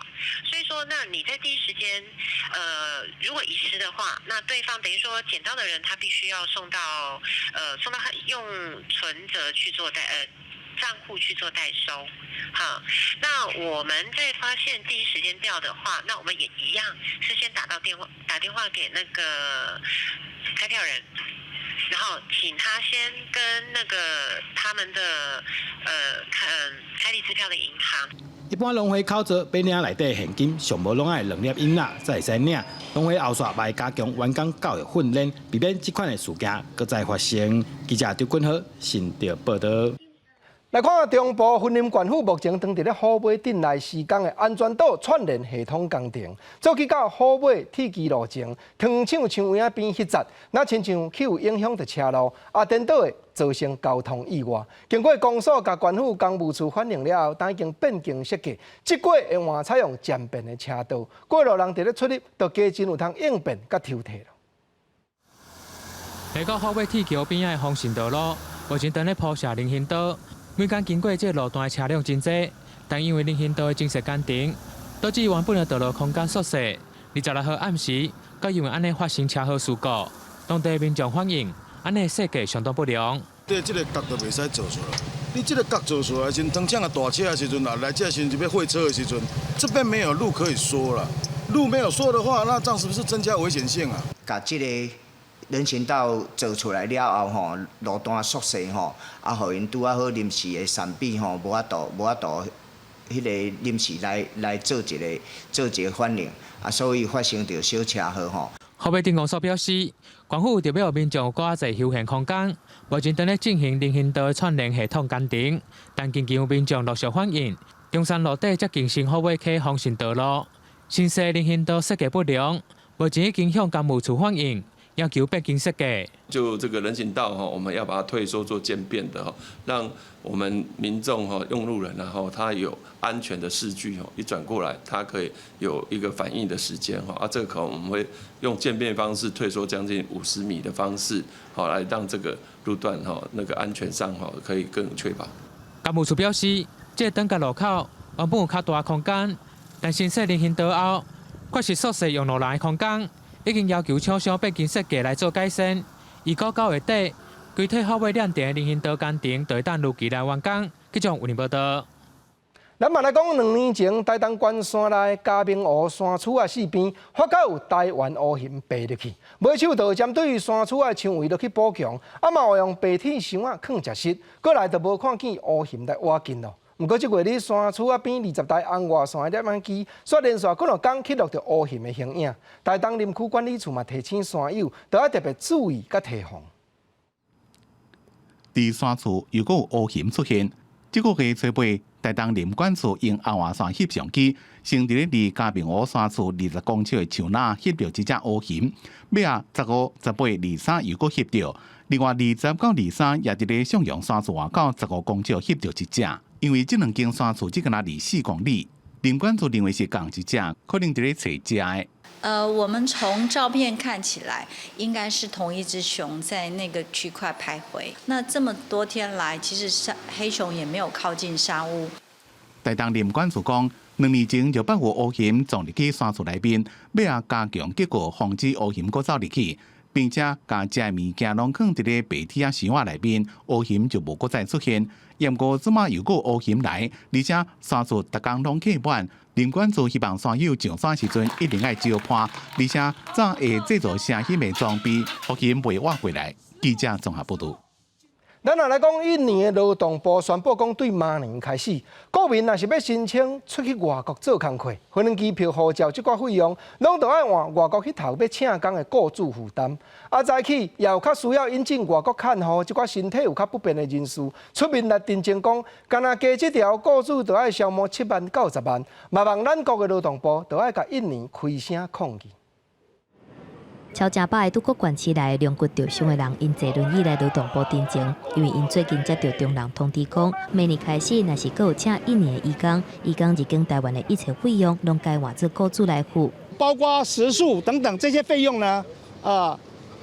所以說，那你在第一時間，如果遺失的話，那對方等於說撿到的人，他必須要送到用存摺去做代，賬戶去做代收。好，那我們在發現第一時間掉的話，那我們也一樣是先打電話給那個開票人，然後請他先跟那個他們的開立支票的銀行。一般農會口座欲領內底現金，上無攏愛兩粒印仔才會使領。農會後續嘛會加強員工教育訓練，避免這款的事件閣再發生。記者張君豪新竹報導。來看中部雲林縣府目前正佇咧虎尾鎮內施工的安全島串聯系統工程，做起到虎尾鐵支路前，糖廠牆圍仔邊彼節，若親像去有影響著車路，啊顛倒會造成交通意外。經過公所佮縣府工務處反映了後，當已經變更設計，這過會換採用漸變的車道，過路人佇咧出入就加真有通應變佮抽退。來到虎尾鐵橋邊仔的豐盛道路，目前正咧鋪設人行道。每工經過這個路段的車輛真濟，但因為人行道的增設工程，導致原本的道路空間縮細。26號暗時，閣因為按呢發生車禍事故，當地民眾反映，按呢設計相當不良。對，這个角就袂使做出來。你這个角做出來時陣，當這個大車的時陣，來這時陣欲會車的時陣，這邊沒有路可以縮了。路沒有縮的話，那這樣是不是增加危險性啊？共這个人行道做出來了後吼，路段縮細吼，啊，予𪜶拄仔好臨時的閃避吼，無法度無法度，彼个臨時來做一个反應，啊，所以發生著小車禍吼。虎尾鎮公所表示，縣府為著欲予民眾有閣較濟休閒空間，目前正咧進行人行道串聯系統工程，但近期有民眾陸續反映，中山路底接近新虎尾溪豐盛道路，新設人行道設計不良，目前已經向工務處反映，要求變更設計。就這個人行道哈，我們要把它退縮做漸變的哈，讓我們民眾哈用路人然後他有安全的視距哦，一轉過來，他可以有一個反應的時間哈。啊，這個可能我們會用漸變方式退縮將近50米的方式，好來讓這個路段哈那個安全上哈可以更確保。工務處表示，這個轉角路口原本有較大空間，但新設人行道後，確實縮細用路人的空間。已經要求廠商變更設計來做改善。預估9月底，規體虎尾兩段的人行道工程就會當如期來完工。記者有報道。咱嘛來講，2年前台東縣山內嘉明湖山區仔四邊，發覺有台灣烏鴴爬入去，尾手就針對山區仔牆圍落去補強，啊嘛有用白鐵箱仔囥實實，過來就無看見烏鴴來倚近囉。毋過這月咧山區仔邊20台紅外線的攝影機，煞連續幾兩工記錄著烏鴴的形影。台東林區管理處嘛提醒山友，著愛特別注意佮提防。佇山區如果有烏鴴出現，這個月初八，台東林管處用紅外線翕相機，先佇咧離嘉明湖山區20公尺的樹林翕著一隻烏鴴，尾仔15、18、23又閣翕著，另外20到23也佇咧向陽山區外口15公尺翕著一隻。因為這兩間山區只敢若離4公里，林管處認為是仝一隻，可能佇咧揣食的。我們從照片看起來，應該是同一隻熊在那個區塊徘徊。那這麼多天來，其實山黑熊也沒有靠近山屋。台東林管處講，2年前就捌有烏熊撞入去山厝內面，尾仔加強結果防止烏熊閣走入去，並且共食的物件攏囥佇咧白鐵仔箱仔內面，烏熊就無閣再出現。毋過這馬又閣烏熊來，而且山厝逐工攏客滿。林管處希望山友上山時陣一定愛相伴，而且早會製造聲音的裝備，烏熊袂活過來。記者綜合報導。咱若來講，印尼的勞動部宣布講，對明年開始，國民若是欲申請出去外國做工課，飛輪機票、護照這寡費用，攏著愛換外國彼頭欲請工的雇主負擔。啊，早起也有較需要引進外國看護這寡身體有較不便的人士，出面來澄清講，干焦加這條雇主著愛消磨7萬到10萬，嘛望咱國的勞動部著愛共印尼開聲抗議。超正百个拄國縣市來龍骨著傷的人，𪜶坐輪椅來勞動部陳情，因為𪜶最近接著中人通知講，明年開始，若是閣有請印尼的移工，移工入境台灣的一切費用，攏改換做雇主來付，包括食宿等等這些費用呢，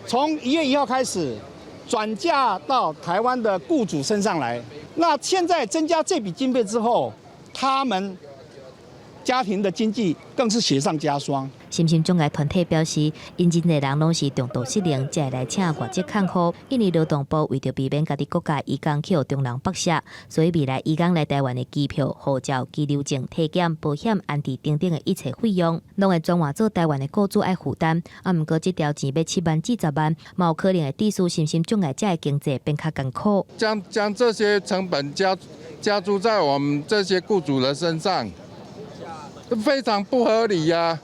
從1月1號開始轉嫁到台灣的雇主身上來。那現在增加這筆經費之後，他們家庭的經濟更是雪上加霜。身心障礙團體表示，𪜶真濟人攏是重度失能，才會來請外籍看護。印尼勞動部為著避免家己國家移工去予中人剝削，所以未來移工來台灣的機票、護照、居留證、體檢、保險、安置等等的一切費用，攏會轉換做台灣的雇主愛負擔。啊，毋過這條錢欲7萬至10萬，嘛有可能會致使身心障礙者的經濟變較艱苦。將這些成本加注在我們這些雇主的身上，非常不合理呀！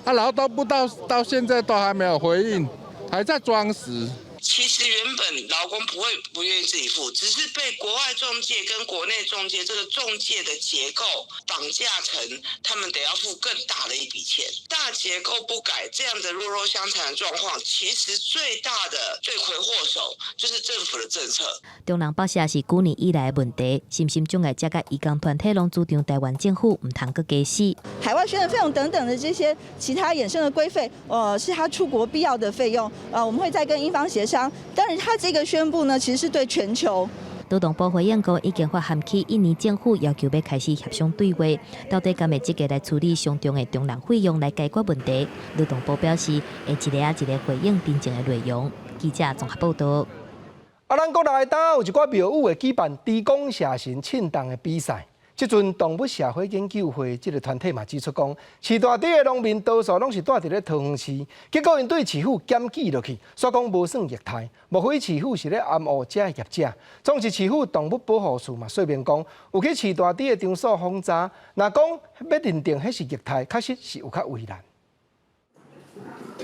啊，勞動部到現在都還沒有回應，還在裝死。其實原本勞工不會不願意自己付，只是被國外仲介跟國內仲介這個仲介的結構綁架成，他們得要付更大的一筆錢。大結構不改，這樣的弱肉相殘的狀況，其實最大的罪魁禍首就是政府的政策。中人剝削是幾年以來的問題，身心障礙者佮移工團體攏主張台灣政府毋通閣加死。海外訓練費用等等的這些其他衍生的規費，是他出國必要的費用，我們會再跟英方協商。但是他這個宣布呢，其實是對全球。勞動部回應講，已經發函去印尼政府，要求欲開始協商對話，到底敢會積極來處理傷重的中人費用來解決問題。勞動部表示，會一个仔一个回應陳情的內容。記者綜合報導。啊，咱國內當有一寡廟宇會舉辦豬公社神慶動的比賽。這陣動物社會研究會這个團體嘛指出講，飼大豬的農民多數攏是蹛佇咧桃園市，結果𪜶對市府檢舉落去，煞講無算虐待，莫非市府是咧掩護這个業者？總是市府動物保護處嘛說明講，有去飼大豬的場所訪查，若講欲認定彼是虐待，確實是有較為難。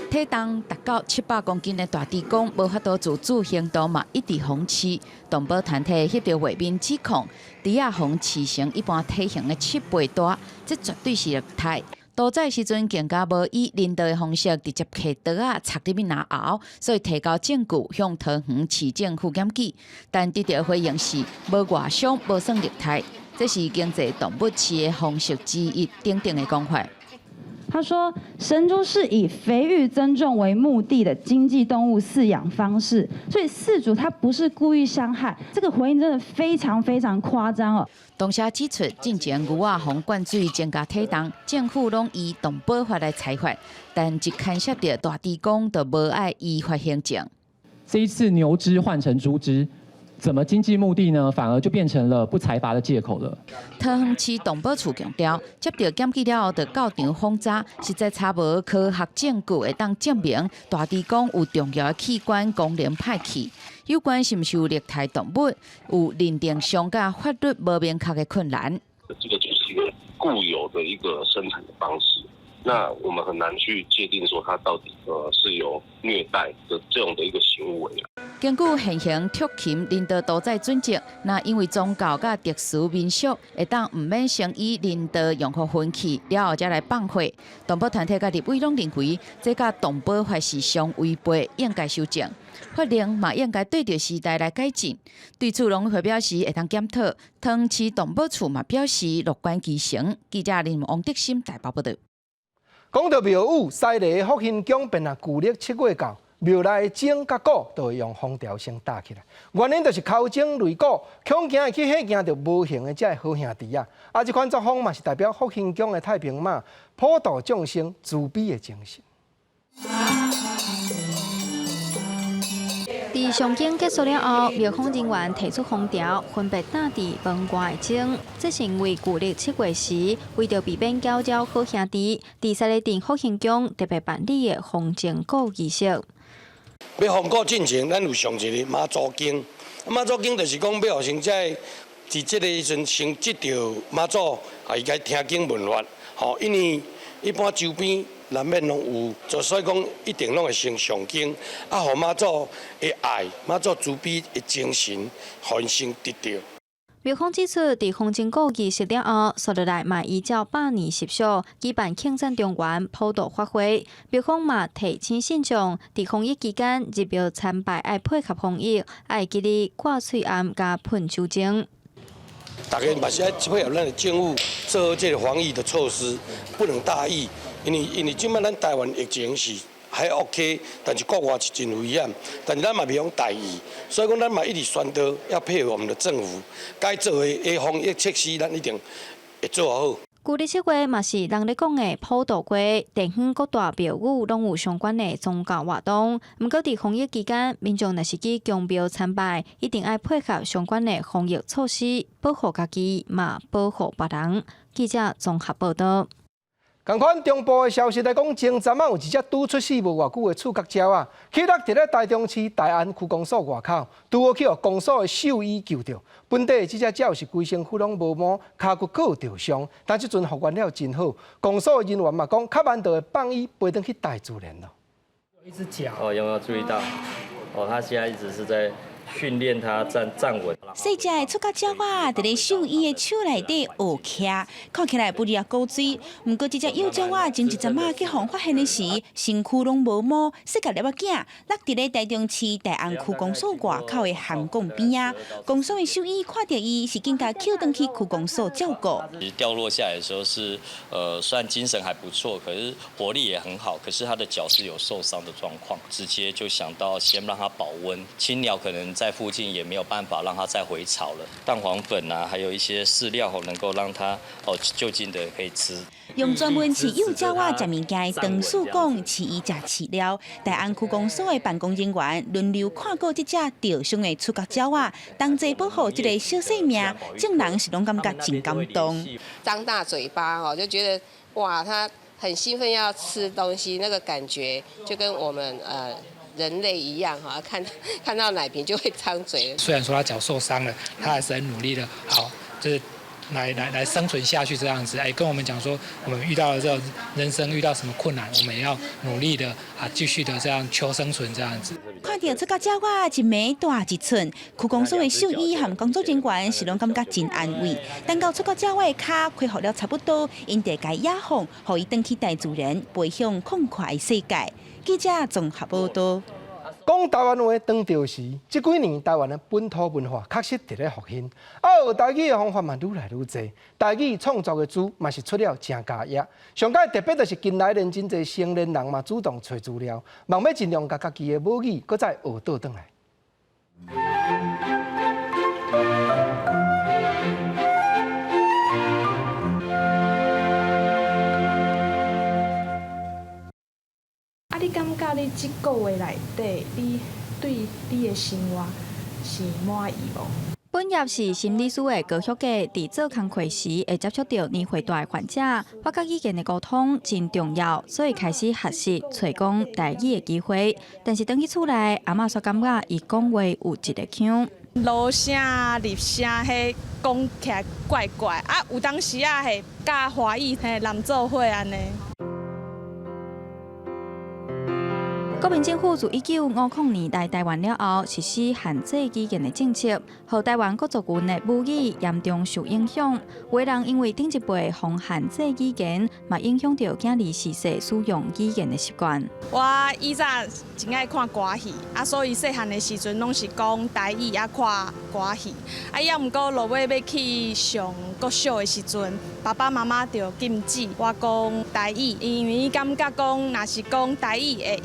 體重達到700公斤的大豬公，無法度自主行動嘛，一直予飼。動保團體翕著畫面指控，豬仔予飼成一般體型的7倍大，這絕對是虐待。屠宰時陣更加無以人道的方式直接提刀仔插入去咽喉，所以提交證據向桃園市政府檢舉。但得著的回應是無外傷，無算虐待，這是經濟動物飼的方式之一等等的講法。他說：神豬是以肥育增重為目的的經濟動物飼養方式，所以飼主他不是故意傷害。這個回應真的非常非常誇張哦。同時指出，進前牛仔予灌水增加體重，政府攏依動保法來裁罰，但一牽涉著大豬公，就無愛依法行政。這一次牛隻換成豬隻，怎麼經濟目的呢？反而就變成了不裁罰的借口了。桃園市動保處強調，接著檢舉了後，就到場訪查，實在查無科學證據會當證明大豬公有重要的器官功能歹去。有關是毋是有虐待動物，有認定上佮法律無明確的困難。這個就是一個固有的一個生產的方式，那我們很難去界定說它到底是有虐待的這種的一個行為。根據現行畜禽人道屠宰準則，若因為宗教佮特殊民俗，會當毋免先以人道用予分氣，了後才來放火。動保團體佮立委攏認為，這佮動保法是相違背，應該修正。法令嘛應該對著時代來改進。對此，農委會表示會當檢討。桃園市動保處嘛表示樂觀其成。記者林王德森台北報導。講到廟宇，西螺的福興宮便若舊曆七月到，廟內的鐘佮鼓就會用封條先搭起來。原因就是敲鐘擂鼓，恐驚會去嚇驚著無形的這个好兄弟仔。啊，這款作風嘛是代表福興宮的太平媽普度眾生慈悲的精神。佇誦經結束了後，廟方人員提出封條，分別搭佇門外的鐘。這是因為舊曆七月時，為著避免攪擾好兄弟，佇西螺鎮福興宮特別辦理的封鐘鼓儀式。欲封鼓進前，咱有上一個媽祖經。媽祖經就是講欲予先這个，佇這個時陣先得著媽祖，啊，伊該聽經聞法，吼，因為一般周邊難免攏有，就所以講一定攏會先誦經，啊，予媽祖的愛、媽祖慈悲的精神，予𪜶先得著。廟方指出，佇封鐘鼓儀式了後，紲落來嘛依照百年習俗舉辦慶典中元普渡法會。廟方嘛提醒信眾，佇防疫期間入廟參拜愛配合防疫，愛記得掛喙罨佮噴酒精。大家嘛是愛配合咱的政府做好這个防疫的措施，不能大意。因為這擺咱台灣疫情是還 OK，但是國外是真危險，但是咱嘛袂用大意，所以講咱嘛一直宣導要配合我們的政府，該做的防疫措施，咱一定會做好。舊曆七月嘛是人咧講的普渡月，地方各大廟宇攏有相關的宗教活動。毋過佇防疫期間，民眾若是去宮廟參拜，一定愛配合相關的防疫措施，保護家己嘛，保護別人。記者綜合報導。仝款中部的消息來講，前陣仔有一隻拄出世無偌久的觸角鳥仔，去落佇咧台中市大安區公所外口，拄好去予公所的獸醫救著。本底這隻鳥是規身軀攏無毛，跤骨閣有著傷，但這陣復原了真好。公所的人員嘛講，較慢就會放伊飛轉去大自然咯。一隻腳哦，有沒有注意到？哦，他現在一直是在訓練他站站穩。細隻的觸角鳥仔，佇咧獸醫的手內底學徛，看起來不離古錐。毋過，這隻幼鳥仔前一陣仔去予發現的時，身軀攏無毛，細甲粒仔囝，落佇咧台中市大安區公所外口的涵管邊仔。公所的獸醫看著伊，是緊共抾轉去區公所照顧。其實掉落下來的時候是，雖然精神還不錯，可是活力也很好，可是他的腳是有受傷的狀況，直接就想到先讓它保溫。青鳥可能在附近也沒有辦法讓它再回巢了，蛋黃粉啊，還有一些飼料，能夠讓它哦就近的可以吃。用專門飼幼鳥仔食物件的長鼠講，飼伊食飼料。大安區公所的辦公人員輪流看顧這隻著傷的觸角鳥仔，同齊保護這个小生命，眾人是攏感覺真感動。張大嘴巴哦，就覺得哇，它很興奮要吃東西，那個感覺就跟我們人類一樣哈，看到奶瓶就會張嘴。雖然說他腳受傷了，他還是很努力的，好，就是來生存下去這樣子。哎，跟我們講說，我們遇到了這種人生遇到什麼困難，我們也要努力的啊，繼續的這樣求生存這樣子。看著觸角鳥仔一暝大一寸，區公所的獸醫和工作人員是攏感覺真安慰。等到觸角鳥仔的跤恢復了差不多，𪜶就共野放，予伊轉去大自然，飛向曠闊的世界。記者綜合報導。講台灣話當著時，這幾年台灣的本土文化確實佇咧復興，啊，學台語的方法嘛愈來愈濟，台語創作的詞嘛是出了誠佳業。上蓋特別就是近來連真濟成年人嘛主動揣資料，望欲盡量共家己的母語閣再學倒轉來。啊，你感覺你這個月內底，你對你的生活是滿意無？本業是心理師的高學家，佇做工課時會接觸著年歲大的患者，發覺語言的溝通真重要，所以開始學習揣講台語的機會。但是轉去厝內，阿嬤煞感覺伊講話有一个腔，落聲、入聲，彼講起來怪怪，啊，有當時仔會佮華語嘿濫做伙按呢。國民政府自1950年來台灣了後，實施限制語言的政策，予台灣各族群的母語嚴重受影響。有的人因為頂一輩予限制語言，嘛影響著囝兒自細使用語言的習慣。我以前真愛看歌戲，啊，所以細漢的時陣攏是講台語啊，看歌戲。啊，猶毋過落尾欲去上國小的時陣，爸爸媽媽就禁止我講台語，因為伊感覺講，若是講台語會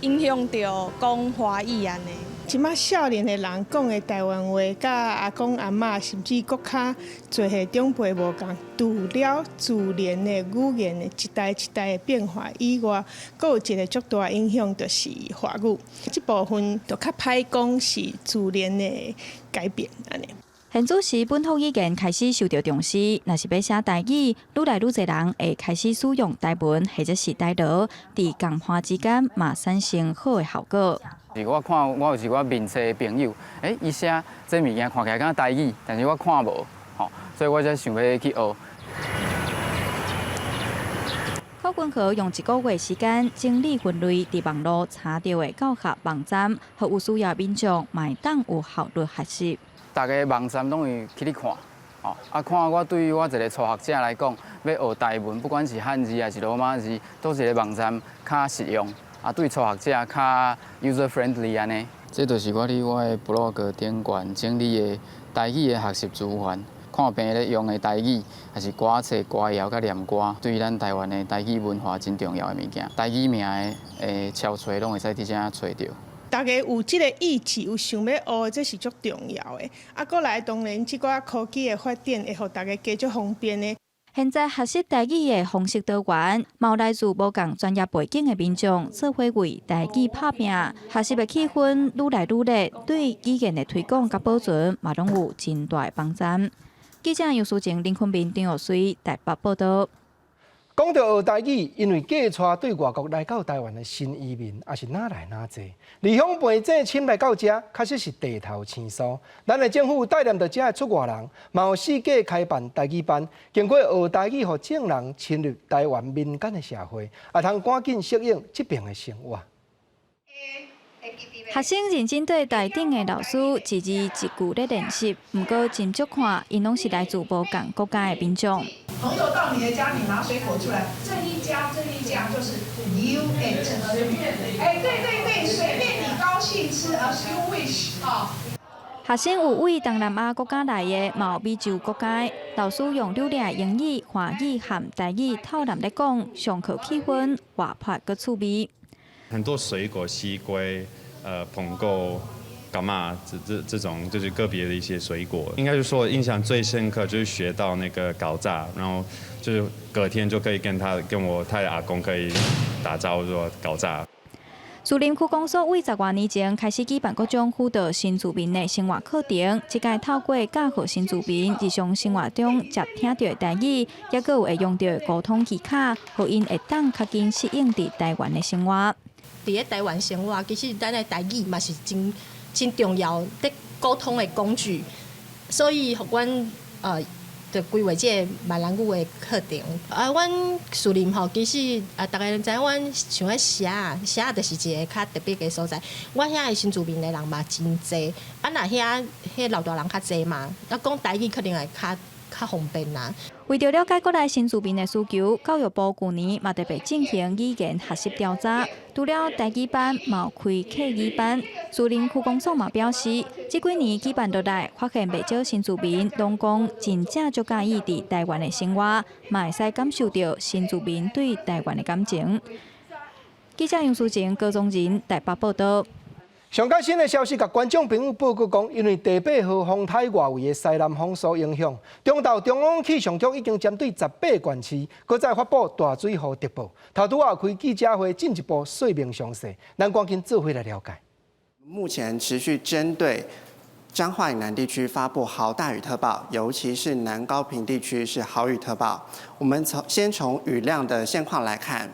影響著講華語按呢。這馬少年的人講的台灣話，佮阿公阿嬤甚至閣較濟歲長輩無仝。除了自然的語言的一代一代的變化以外，閣有一個足大影響，就是華語。這部分就較歹講是自然的改變按呢。現此時本土語言開始受著重視，若是欲寫台語，愈來愈濟人會開始使用台文或者是台羅，佇仝伴之間嘛產生好的效果。是我看我有一寡面冊的朋友，欸，伊寫這物件看起來敢若台語，但是我看無，吼，所以我才想欲去學。柯君和用一個月時間整理分類，佇網路查著的教學網站，予有需要民眾嘛會當有效率學習。逐个網站攏會去咧看，吼，啊看我對於我一個初學者來講，欲學台文，不管是漢字還是羅馬字，佗一個網站較實用，啊對初學者較 user friendly 按呢。這就是我佇我的部落格頂懸整理的台語的學習資源，看病咧用的台語，抑是歌冊、歌謠佮念歌，對咱台灣的台語文化真重要的物件。台語名的的抄揣攏會使佇遮揣著。大家有這個意志，有想欲學，這是足重要的。啊，閣來當然，這寡科技的發展會予大家加足方便的。現在學習台語的方式多元，嘛有來自無仝專業背景的民眾做伙為台語拍拚，學習的氣氛愈來愈熱，對語言的推廣佮保存嘛攏有真大的幫助。記者楊淑靜、林坤明、張玉水台北報導。講著學台語，因為隔帶對外國來到台灣的新移民，也是愈來愈濟。離鄉背井親來到遮，確實是地頭生疏。咱的政府帶領著遮的出外人，嘛有四界開辦台語班，經過學台語，予眾人深入台灣民間的社會，也通趕緊適應這爿的生活。學生認真對台頂的老師一字一句咧練習，毋過真足看，𪜶攏是來自無仝國家的民眾。朋友到你的家裡拿水果出來，這一家這一家就是 you eat。哎，對對對，隨便你高興吃，as you wish 啊。學生有位東南亞國家來的，嘛有美洲國家。老師用流利的英語、華語和台語透濫咧講，上課氣氛活潑閣趣味。很多水果，西瓜、蘋果、柑仔，這種就是個別的一些水果。應該是說印象最深刻就是學到那個厚早，然後就是隔天就可以跟他跟我太太阿公可以打招呼說厚早。士林區公所為十外年前開始舉辦各種輔導新住民的生活課程，這屆透過教予新住民日常生活中接聽著的台語，抑閣有會用著的溝通技巧，予𪜶會當較緊適應佇台灣的生活。佇咧台灣生活，其實咱的台語嘛是真真重要的溝通的工具，所以予阮就規劃這個閩南語的課程。啊，阮士林吼，其實啊，逐家攏知影，阮像彼社仔，社仔就是一个較特別的所在。阮遐的新住民的人嘛真濟，啊，若遐彼老大人較濟嘛，啊，講台語可能會較方便啦。為著了解國內新住民的需求，教育部舊年嘛特別進行語言學習調查，除了台語班，嘛有開客語班。士林區公所嘛表示，這幾年舉辦落來，發現袂少新住民攏講真正足佮意佇台灣的生活，嘛會使感受著新住民對台灣的感情。記者楊淑靜、高宗仁台北報導。上較新的消息，共觀眾朋友報告講，因為第八號風颱外圍的西南風所影響，中投中央氣象局已經針對18縣市，閣再發布大水雨特報。頭拄仔開記者會進一步說明詳細，咱趕緊做伙來了解。目前持續針對彰化以南地區發布豪大雨特報，尤其是南高屏地區是豪雨特報。我們先從雨量的現況來看。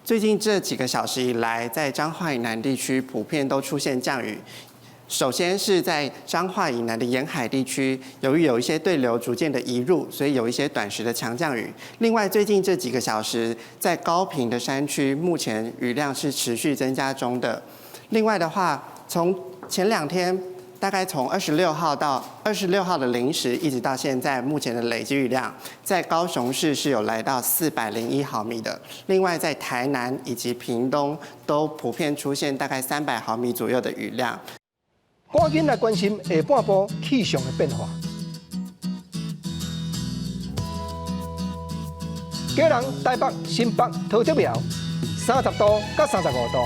最近這幾個小時以來，在彰化以南地區普遍都出現降雨。首先是在彰化以南的沿海地區，由於有一些對流逐漸的移入，所以有一些短時的強降雨。另外，最近這幾個小時，在高屏的山區，目前雨量是持續增加中的。另外的話，從前兩天，大概從26號到26號的零時，一直到現在，目前的累積雨量在高雄市是有來到401毫米的。另外，在台南以及屏東都普遍出現大概300毫米左右的雨量。趕緊來關心下半部氣象的變化。基隆、台北、新北、桃竹苗30度到35度。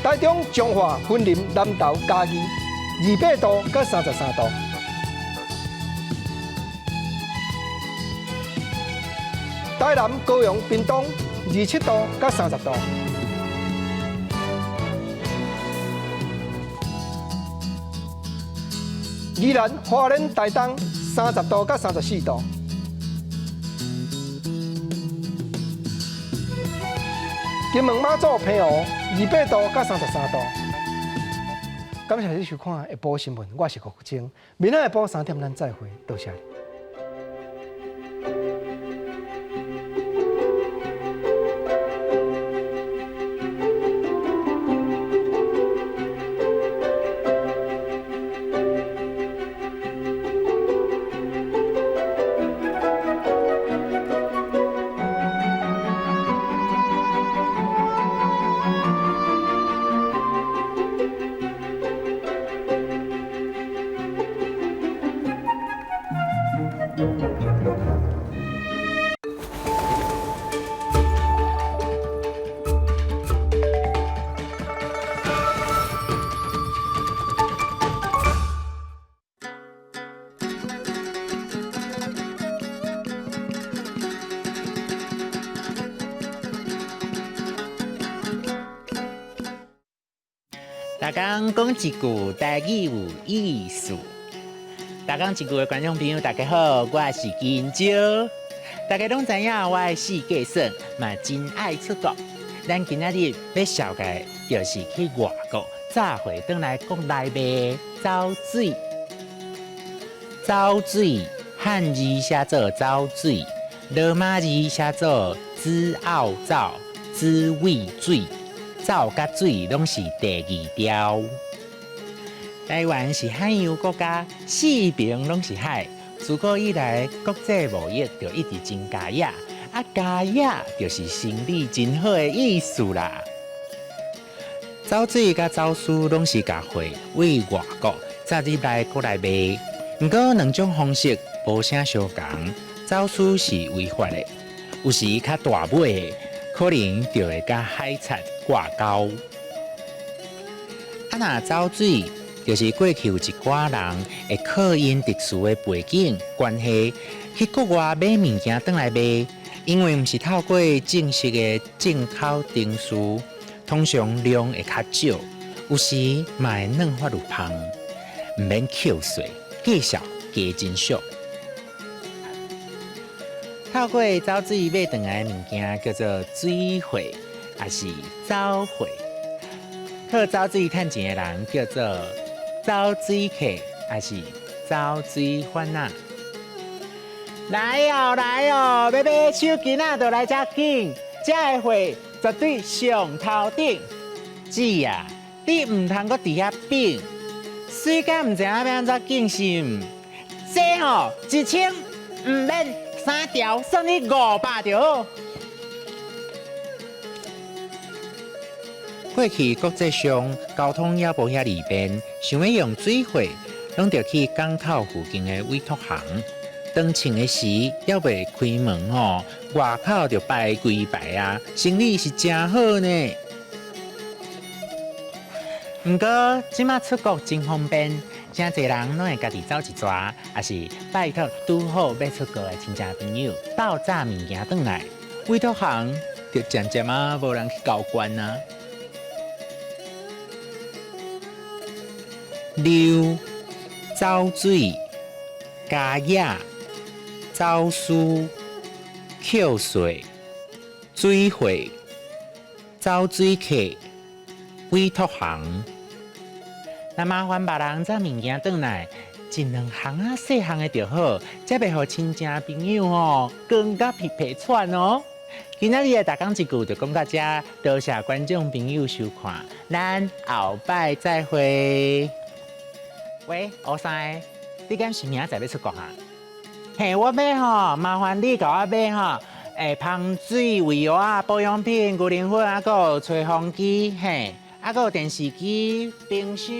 台中、彰化、雲林、南投、嘉義28度到33度。台南、高雄、屏東27度到30度。宜蘭、花蓮、台東30度到34度。金門、馬祖、澎湖28度到33度。感謝你收看下晡新聞，我是郭國晶。明仔下晡3點，咱再會，多謝。逐工講一句台語有意思。逐工一句的觀眾朋友，大家好，我是金蕉。大家攏知影我的四界耍嘛真愛出國。咱今仔日欲紹介就是去外國炸貨轉來國內賣走水。走水漢字寫做走水，羅馬字寫做子奧走、子味水。走佮水攏是第二條。台灣是海洋國家，四邊攏是海。自古以來，國際貿易就一直真佳野，啊佳野就是生意真好的意思啦。走水佮走私攏是共貨對外國載入來國內賣，毋過兩種方式無啥相仝。走私是違法的，有時較大尾的，可能就會佮海賊掛鈎。啊，若走水，就是過去有一寡人會靠𪜶特殊的背景關係去國外買物件轉來賣，因為毋是透過正式的進口程序，通常量會較少，有時嘛會軟發有芳，毋免扣稅，價數加真俗。透過走水買轉來的物件叫做水貨，抑是走貨。靠走水趁錢的人叫做走水客，抑是走水販仔。來哦來哦，欲買手巾仔就來遮緊，遮的貨絕對上頭頂。姊啊，你毋通閣佇遐比，水甲毋知影欲按怎敬是毋？這吼1000毋免三條，算你500就好。過去國際上交通猶無遐利便，想欲用水貨，攏著去港口附近的委託行。當稱的時，猶未開門吼，外口就擺規排啊，生意是誠好呢。毋過這馬出國真方便，誠濟人攏會家己走一逝，抑是拜託拄好欲出國的親戚朋友鬥紮物件轉來，委託行就漸漸仔無人去交關啊。溜、走水、佳野、走私、扣稅、水貨、走水客、委託行。若麻煩別人紮物件轉來，一兩項仔細項的就好，才袂予親戚朋友吼扛甲皮皮喘哦。今仔日的逐工一句就講到遮，多謝觀眾朋友收看，咱後擺再會。喂，烏三，你敢是明仔載欲出國啊？嘿，我欲吼，麻煩你共我買吼，芳水、胃藥啊、保養品、牛奶粉，啊，閣有吹風機，嘿，啊，閣有電視機、冰箱。